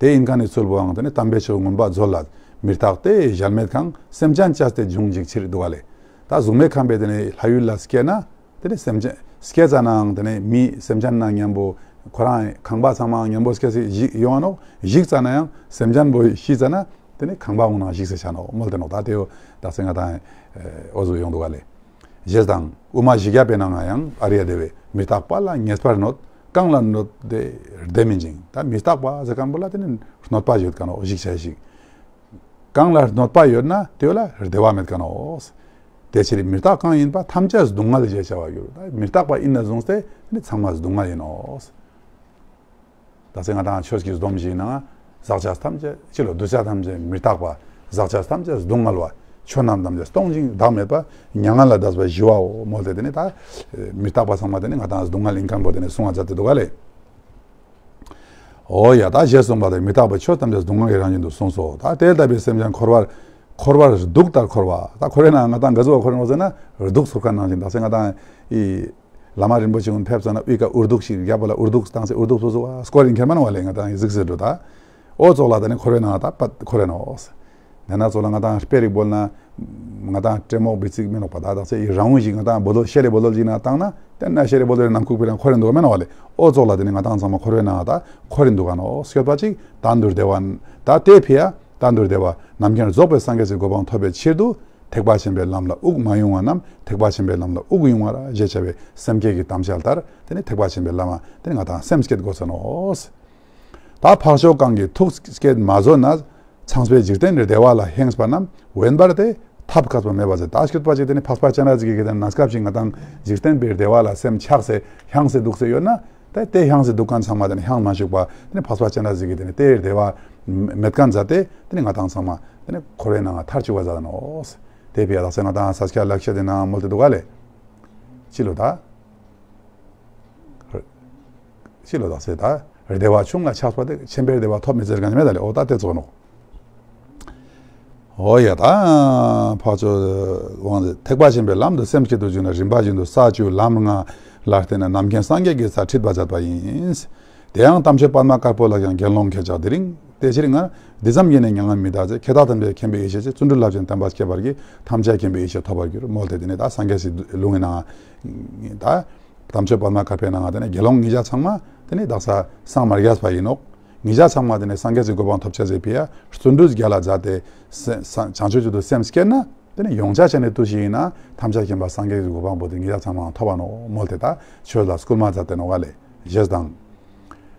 དེ་ཡིན་མཁན་ནི་ཚུལ་བོའང་དེ་ནི་དམ་པའི་ཆོས་མངོན་པ་མཛོད་ལ་མི་རྟག་སྟེ་གཞལ་མེད་ཁང་སེམས་ཅན་བཅས་ཏེ་འབྱུང་འཇིག་ཕྱིར་འདུག་ག་ལེ། ད་གཟུགས་མེད་ཁམས་པའི་དེ་ནས་ལྷ་ཡུལ་ལ་སྐྱེས་ན། དེ་ནས་སེམས་ཅན་སྐྱེ་ཙ་ནའང་དེ་ནས་མི་སེམས་ཅན་ནང་མཉམ་པོ་ཁོ་རང་ཁང་པ་ཚང་མ་མཉམ་པོ་སྐྱེ་སྲིད་ཞིག་ཡོང་ནོག་ཞིག་ཙ་ནའང་སེམས་ཅན་པོ་ཤི་ཙ་ན་དེ་ནས་ཁང་པ་འོང་ན་ཞིག་སེ་ཆ་ནོག་མོལ་ཏེ་ནོག་ད་དེ་ད་སེ་ང་དང་འོ་ཟུག་ཡོང་འདུག་ག་ལེ། ཞེས་དང་དབུ་མ་བཞི་བརྒྱ་པའི་ནང་ང་ཡང་ཨཱརྱ་དེ་བས་མི་རྟག་པ་ལ་ངེས་པར་གནོད། གང་ལ་གནོད་དེ་བདེ་མིན་ཅིང་། ད་མི་རྟག་པ་ཟེར་མཁན་པོ་ལ་དེ་ནས་གནོད་པ་ཡོད་མཁན་ནོག་ཞིག་བྱས་ཤིག་གང་ལ་གནོད་པ་ཡོད་ན་དེ་ལ་བདེ་བ་མེད་མཁན་ནོག་དེ་ཕྱིར་མི་རྟག་གང་ཡིན་པ་ཐམས་ཅད་སྡུག་བསྔལ་ཞེས་བྱ་བ་ཡོད། ད་མི་རྟག་པ་ཡིན་ན་བཟུང་སྟེ་ནི་ཚང་མ་སྡུག་བསྔལ་ཡིན་ནོ། ད་ཚེ་ང་དང་ཆོས་ཀྱི་སྡོམ་ཞིག་ན་ཟག་བཅས་ཐམས་ཅད་ཕྱི་ལོ་འདུ་བྱེད་ཐམས་ཅད་མི་རྟག་པ། ཟག་བཅས་ཐམས་ཅད་སྡུག་བསྔལ་བ། ཆོས་རྣམས་ཐམས་ཅད་སྟོང་ཞིང་བདག་མེད་པ། མྱ་ངན་ལས་འདས་པ་ཞི་བའོ་མོལ་ཏེ་དེ་ནི་ད་མི་རྟག་པ་ཚང་མ་དེ་ནི་ང་དང་སྡུག་བསྔལ་ཡིན་མཁན་པོ་དེ་ནི་གསུང་བ་མཛད་དེ་འདུག་ག་ལེ། འོ་ཡ་ད་ཞེས་གསུངས་པ་དེ་མི་རྟག་པ་ཆོས་ཐམས་ཅད་སྡུག་བསྔལ་གྱི་རང་བཞིན་དུ་གསུངས་སོ། ད་དེ་ལྟ་བུའི་སེམས་ཅན་འཁོར་བར་འཁོར་བར་གདུགས་ལྟར་འཁོར་བ། ད་འཁོར་བའི་ནང་ང་དང་ག་ཟུག་འཁོར་ནོག་ཟེར་ན་གདུགས་ཚུགས་མཁན་ནང་བཞིན། ད་ཚེ་ང་དང་ཨི་བླ་མ་རིན་པོ་ཆེ་ཀུན་ཕེབས་ཙ་ན་དབུའི་ཀ་འུར་གདུགས་ཤིག་རྒྱབ་པ་ལ་འུར་གདུགས་བཏང་སེ་འུར་གདུགས་སོ་སོ་བ་སྐོར་ཡིན་མཁན་མ་ནོག་བ་ལེ། ང་དང་ཨི་གཟིགས་སེ་འགྲོ་ད། འོ་ཙོགས་ལ་ད་ནི་འཁོར་བའི་ནང་ད་པད་འཁོར་རེ་ནོག་ད་ན་ཚོ་ལ་ང་དང་དཔེ་རིགས་བོལ་ན། ང་དང་ཏྲེ་མོག་བི་ཚིག་མིན་ནོག་པ། ད་དག་ཚེ་ཡི་རང་ངོ་ཞིག་ང་དང་བོ་ལོ་ཤེ་རེ་བོ་ལོ་ཞིག་ན་བཏང་ན་དེ་ན་ཤེ་རེ་བོ་ལོ་རེ་ནམ་ཁུག་པི་རང་འཁོར་རེ་འདུག་མེད་ནོག་བ་ལེ། ཨོ་ཙོག་ལ་དེ་ནི་ང་དང་ཚང་མ་འཁོར་བའི་ནང་ད་འཁོར་རེ་འདུག་ག་ནོག་སྐྱོད་པ་ཅིག་ད་འདུར་བདེ་བ། ད་དེ་ཕི་ཡ་ད་འདུར་བདེ་བ་རྣམ་མཁྱེན་རྫོགས་པའི་སངས་རྒྱས་ཀྱི་གོ་འཕང་ཐོབ་པའི་ཕྱིར་དུ། ཐེག་པ་ཆེན་པོའི་ལམ་ལ་དབུགས་མ་དབྱུང་བ་རྣམས་ཐེག་པ་ཆེན་པོའི་ལམ་ལ་དབུགས་དབྱུང་བར་ཞེས་བྱ་བའི་སེམས་བསྐྱེད་ཀྱི་དམ་བཅའ་ལྟར་དེ་ནི་ཐེག་པ་ཆེན་པོའི་ལམ་དེ་ནི་ང་དང་སེམས་བསྐྱེད་དགོས་ས་ནོག། ད་འཕགས་མཆོག་གང་གིས་ཐུགས་བསྐྱེད་མ་བཟོད་ན། ཚངས་པའི་འཇིག་རྟེན་བདེ་བ་ལ་ཧེངས་པ་རྣམས་དབེན་པར་ཏེ་ཐབས་མཁས་པ་མེད་པ་ཟེར། ད་སྐྱོད་པ་ཅིག་དེ་ནི་འཕགས་པ་སྤྱན་རས་གཟིགས་ཀྱིས་དེ་ནི་གནས་སྐབས་ཤིག་ང་དང་འཇིག་རྟེན་པའི་བདེ་བ་ལ་སེམས་ཆགས་སེ་ཧེངས་སེ་འདུག་སེ་ཡོད་ན། དེ་དེ་ཧེངས་སེ་འདུག་མཁན་ཚང་མ་དེ་ནི་ཧེངས་མ་བཅུག་པ་དེ་ནི་འཕགས་པ་སྤྱན་རས་གཟིགས་ཀྱིས་དེ་ནི་དེའི་བདེ་བ་མེད་མཁན་མཛད་དེ་དེ་ནི་ང་དང་ཚང་མ་དེ་ནི་འཁོར་བའི་ནང་ཐར་བཅུག་པ་མཛད་ནོག། དེ་བས་ད་སེ་ང་དང་ས་སྐྱ་ལེགས་བཤད་དེ་ནང་མོལ་ཏེ་འདུག་ག་ལེ། ཅི་ལོ་ད། ཅི་ལོ་ད་སེ་ད། བདེ་བ་ཆུང་ལ་ཆགས་པ་དེ་ཆེན་པོའི་བདེ་བ་ཐོབ་མི་ཟེར་ག་ནི་མེད་ད་ལེ། ཨོ་ད་དེ་ཙོག་ནོག། ཨོ་ཡ་ད། འཕགས་མཆོག་དབང་དེ་ཐེག་པ་ཆེན་པོའི་ལམ་དུ་སེམས་བསྐྱེད་དུ་བཅུག་ན་རིམ་པ་བཞིན་དུ་ས་བཅུ་ལམ་ལྔ་ལ་བརྟེན་ནས་རྣམ་མཁྱེན་སངས་རྒྱས་ཀྱི་སར་ཁྲིད་པ་མཛད་པ་ཡིན། དེ་ཡང་དམ་ཆོས་པདྨ་དཀར་པོ་ལ་ཡང་དགེ་སློང་ཁྱེད་ཅག་དེ་རིང་དེ་ཕྱིར་ང་འདི་ཙམ་གྱིས་ནི་མྱ་ངན་མི་འདའ་ཟེར། ཁྱེད་དག་ཐམས་ཅད་མཁྱེན་པའི་ཡེ་ཤེས་ཀྱི་བརྩོན་འགྲུས་རླབས་ཆེན་བརྟན་པ་སྐྱེད་པར་བགྱི། ཐམས་ཅད་མཁྱེན་པའི་ཡེ་ཤེས་ཐོབ་པར་འགྱུར་མོལ་ཏེ་དེ་ནས་ད་སངས་རྒྱས་སི་ལུང་གི་ནང་ད་དམ་ཆོས་པདྨ་དཀར་པོའི་ནང་དེ་ནས་དགེ་སློང་ཉིད་ཅག་ཚང་མ་དེ་ནས་དག་ས་སངས་མ་རྒྱས་པ་ཡིན་ནོག། ཉིད་ཅག་ཚང་མ་དེ་ནས་སངས་རྒྱས་སི་གོ་འཕང་ཐོབ་ཆ་ཟེར་བའི་ཡ་བརྩོན་འགྲུས་རྒྱ་ལ་མཛད་དེ་བྱང་ཆུབ་ཀྱི་དུ་སེམས་བསྐྱེད་ན། དེ་ནི་ཡོངས་ཆགས་ཆེ་ནས་དུ་ཞིག་ཡིན་ན་ཐམས་ཅད་མཁྱེན་པ་སངས་རྒྱས་ཀྱི་གོ་འཕང་པོ་དེ་ཉིད་ཅག་ཚང་མ་ཐོབ་པ་ནོ་མོལ་ཏེ་ད་ཆོས་ལ་སྐུལ་མ་མཛད་དེ་ནོ་བ་ལས་ཞེས་དང་།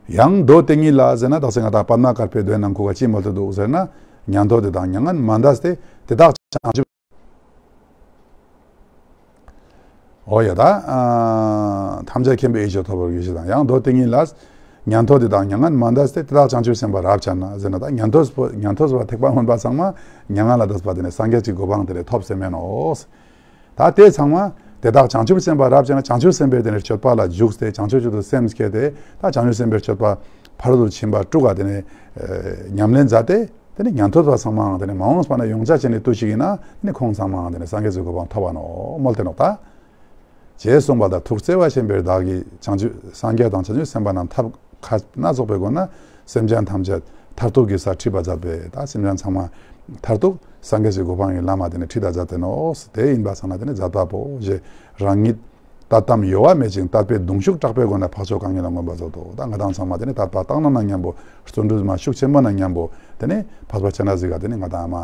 ཡང་མདོ་དེ་ཉིད་ལ་ཟེར་ན་དག་ས་ང་དང་པདྨ་དཀར་པོའི་མདོའི་ནང་ཁུ་ག་ཅི་མོལ་ཏེ་འདུག་ཟེར་ན། ཉན་ཐོས་དེ་དག་མྱ་ངན་མ་འདའ་སྟེ་དེ་དག་བྱང་ཆུབ། ཨོ་ཡ་ད། ཐམས་ཅད་མཁྱེན་པའི་ཡེ་ཤེས་ཐོབ་པར་འགྱུར་ཞེས་དང་ཡང་མདོ་དེ་ཉིད་ལ། ཉན་ཐོས་དེ་དག་མྱ་ངན་མ་འདའ་སྟེ་དེ་དག་བྱང་ཆུབ་སེམས་དཔའ་རབ་འབྱམས་ན་ཟེར་ན་ད་ཉན་ཐོས་པོ་ཉན་ཐོས་པ་ཐེག་པ་དབེན་པ་ཚང་མ་མྱ་ངན་ལ་འདས་པ་དེ་ནས་སངས་རྒྱས་ཀྱི་གོ་འཕང་དེ་ནས་ཐོབ་ཟེར་མེད་ནོ། ད་དེ་ཚང་མ་དེ་དག་བྱང་ཆུབ་སེམས་དཔའ་རབ་འབྱམས་ན་བྱང་ཆུབ་སེམས་དཔའི་དེ་ནས་སྤྱོད་པ་ལ་འཇུག་སྟེ་བྱང་ཆུབ་ཀྱི་དུ་སེམས་བསྐྱེད་དེ་ད་བྱང་ཆུབ་སེམས་དཔའི་སྤྱོད་པ་ཕ་རོལ་ཏུ་ཕྱིན་པ་དྲུག་ག་དེ་ནས་ཉམས་ལེན་མཛད་དེ། དེ་ནི་ཉན་ཐོས་པ་ཚང་མའང་དེ་ནི་མ་འོངས་པ་ན་ཡོངས་ཆགས་ཆེ་ནས་དུ་ཞིག་ཡིན་ན་དེ་ནི་ཁོང་ཚང་མའང་དེ་ནི་སངས་རྒྱས་ཀྱི་གོ་འཕང་ཐོབ་པ་ནོ་མོལ་ཏེ་ནོ་ད། ཅེས་གསུངས་པ་དང་ཐུགས་བརྩེ་བ་ཆེན་པོས་བདག་གིས་བྱང་ཆུབ་སངས་རྒྱས་དང་བྱང་ཆུབ་སེམས་དཔའ་རྣམས་ཐབས་མཁས་སྣ་ཚོགས་པའི་སྒོ་ནས་སེམས་ཅན་ཐམས་ཅད་མཐར་ཐུག་གི་སར་ཁྲིད་པ་མཛད་པས་ད་སེམས་ཅན་ཚང་མ་མཐར་ཐུག་སངས་རྒྱས་ཀྱི་གོ་འཕང་གི་ལམ་མ་དེ་ནི་ཁྲིད་ད་མཛད་དེ་ནོ། དེ་ཡིན་པ་ཚང་ན་དེ་ནི་མཛད་པ་པོ་ཞེས་རང་ཉིད། དད་དམ་གཡོ་བ་མེད་ཅིང་དད་པའི་གདུང་ཤུགས་དྲག་པོའི་སྒོ་ནས་འཕགས་མཆོག་གང་ཉིད་ལ་མངོན་པར་རྫོགས་སོ། ད་ང་དང་ཚང་མ་དེ་ནི་དད་པ་དག་སྣང་ན་མཉམ་པོ་བརྩོན་འགྲུས་མ་ཤུགས་ཆེན་པོ་ན་མཉམ་པོ་དེ་ནི་འཕགས་པ་སྤྱན་རས་གཟིགས་ཀ་དེ་ནི་ང་དང་མ་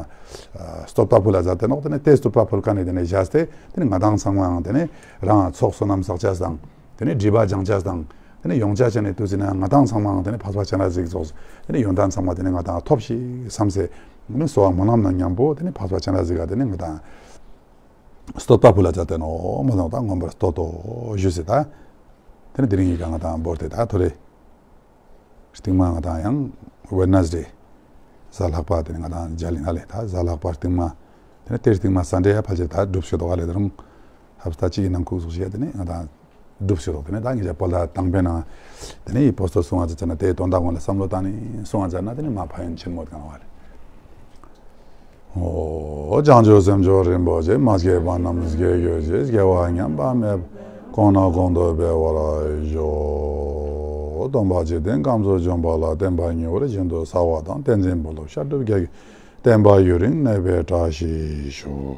བསྟོད་པ་ཕུལ་ལ་མཛད་དེ་ནོག། དེ་ནི་དེ་བསྟོད་པ་ཕུལ་ཀ་ནི་དེ་ནི་བཞག་སྟེ་དེ་ནི་ང་དང་ཚང་མའང་དེ་ནི་རང་ཚོགས་བསོད་ནམས་བསགས་ཆས་དང་དེ་ནི་སྒྲིབ་པ་སྦྱང་ཆས་དང་དེ་ནི་ཡོངས་ཆགས་ཆེ་ནས་དུས་ཟིན་ན་ང་དང་ཚང་མའང་དེ་ནི་འཕགས་པ་སྤྱན་རས་གཟིགས་ཚོགས་དེ་ནི་ཡོན་ཏན་ཚང་མ་དེ་ནི་ང་དང་ཐོབ་ཤིག་བསམ་སེ་དེ་ནི་གསོལ་བ་སྨོན་ལམ་ན་མཉམ་པོ་དེ་ནི་འཕགས་པ་སྤྱན་རས་གཟིགས་ཀ་དེ་ནི་ང་དང་བསྟོད་པ་ཕུལ་ལ་མཛད་དེ་ནོ་མ་དང་ད་མངོན་པར་བསྟོད་དོ་ཞུས་ཟེར་ད། དེ་ནི་དེ་རིང་གི་གང་དང་བོར་ཏེ་ད་ཐོ་རེ། སྟིང་མ་ང་དང་ཡང་ཝེ་ནེ་སི་ཌེ། གཟའ་ལྷག་པ་དེ་ནི་ང་དང་མཇལ་ཡིན་ན་ལེ་ད་གཟའ་ལྷག་པ་སྟིང་མ། དེ་ནི་དེ་སྟིང་མ་སན་ཌེ་ཡ་ཕལ་ཆེར་ད་སྒྲུབ་ཤོད་དོ་ག་ལེ་ད་རུང་། ཧབ་སྟ་གཅིག་གི་ནང་ཁུག་སོགས་བྱས་དེ་ནི་ང་དང་། སྒྲུབ་ཤོད་དོ་དེ་ནས་ད་ངེད་ཅག་བོད་ལ་དང་པོའི་ནང་དེ་ནས་ཡི་པོ་སྟོ་གསུང་བ་ཙམ་ན་དེའི་དོན་དག་ངོ་ལ་བསམ་བློ་བཏང་ནས་གསུང་བ་ཙམ་ན་དེ་ནས་མ་ཕན་ཡོན་ཆེན་མོ་གང་བ་རེད། ཨོ། བྱང་ཆུབ་སེམས་མཆོག་རིན་པོ་ཆེ། མ་སྐྱེས་པ་རྣམས་སྐྱེ་གྱུར་ཅིག། སྐྱེ་བ་ཉམས་པ་མེད་པར། གོང་ནས་གོང་དུ་འཕེལ་བར་ཤོག། སྟོན་པ་འཇིག་རྟེན་ཁམས་སུ་བྱོན་པ་ལ། བསྟན་པ་ཉེ་བར་ཤིན་ཏུ་གསལ་བ་དང་། བསྟན་འཛིན་བུ་སློབ་བཤད་སྒྲུབ་རྒྱ་གིས། བསྟན་པ་ཡུན་རིང་གནས་པའི་བཀྲ་ཤིས་ཤོག།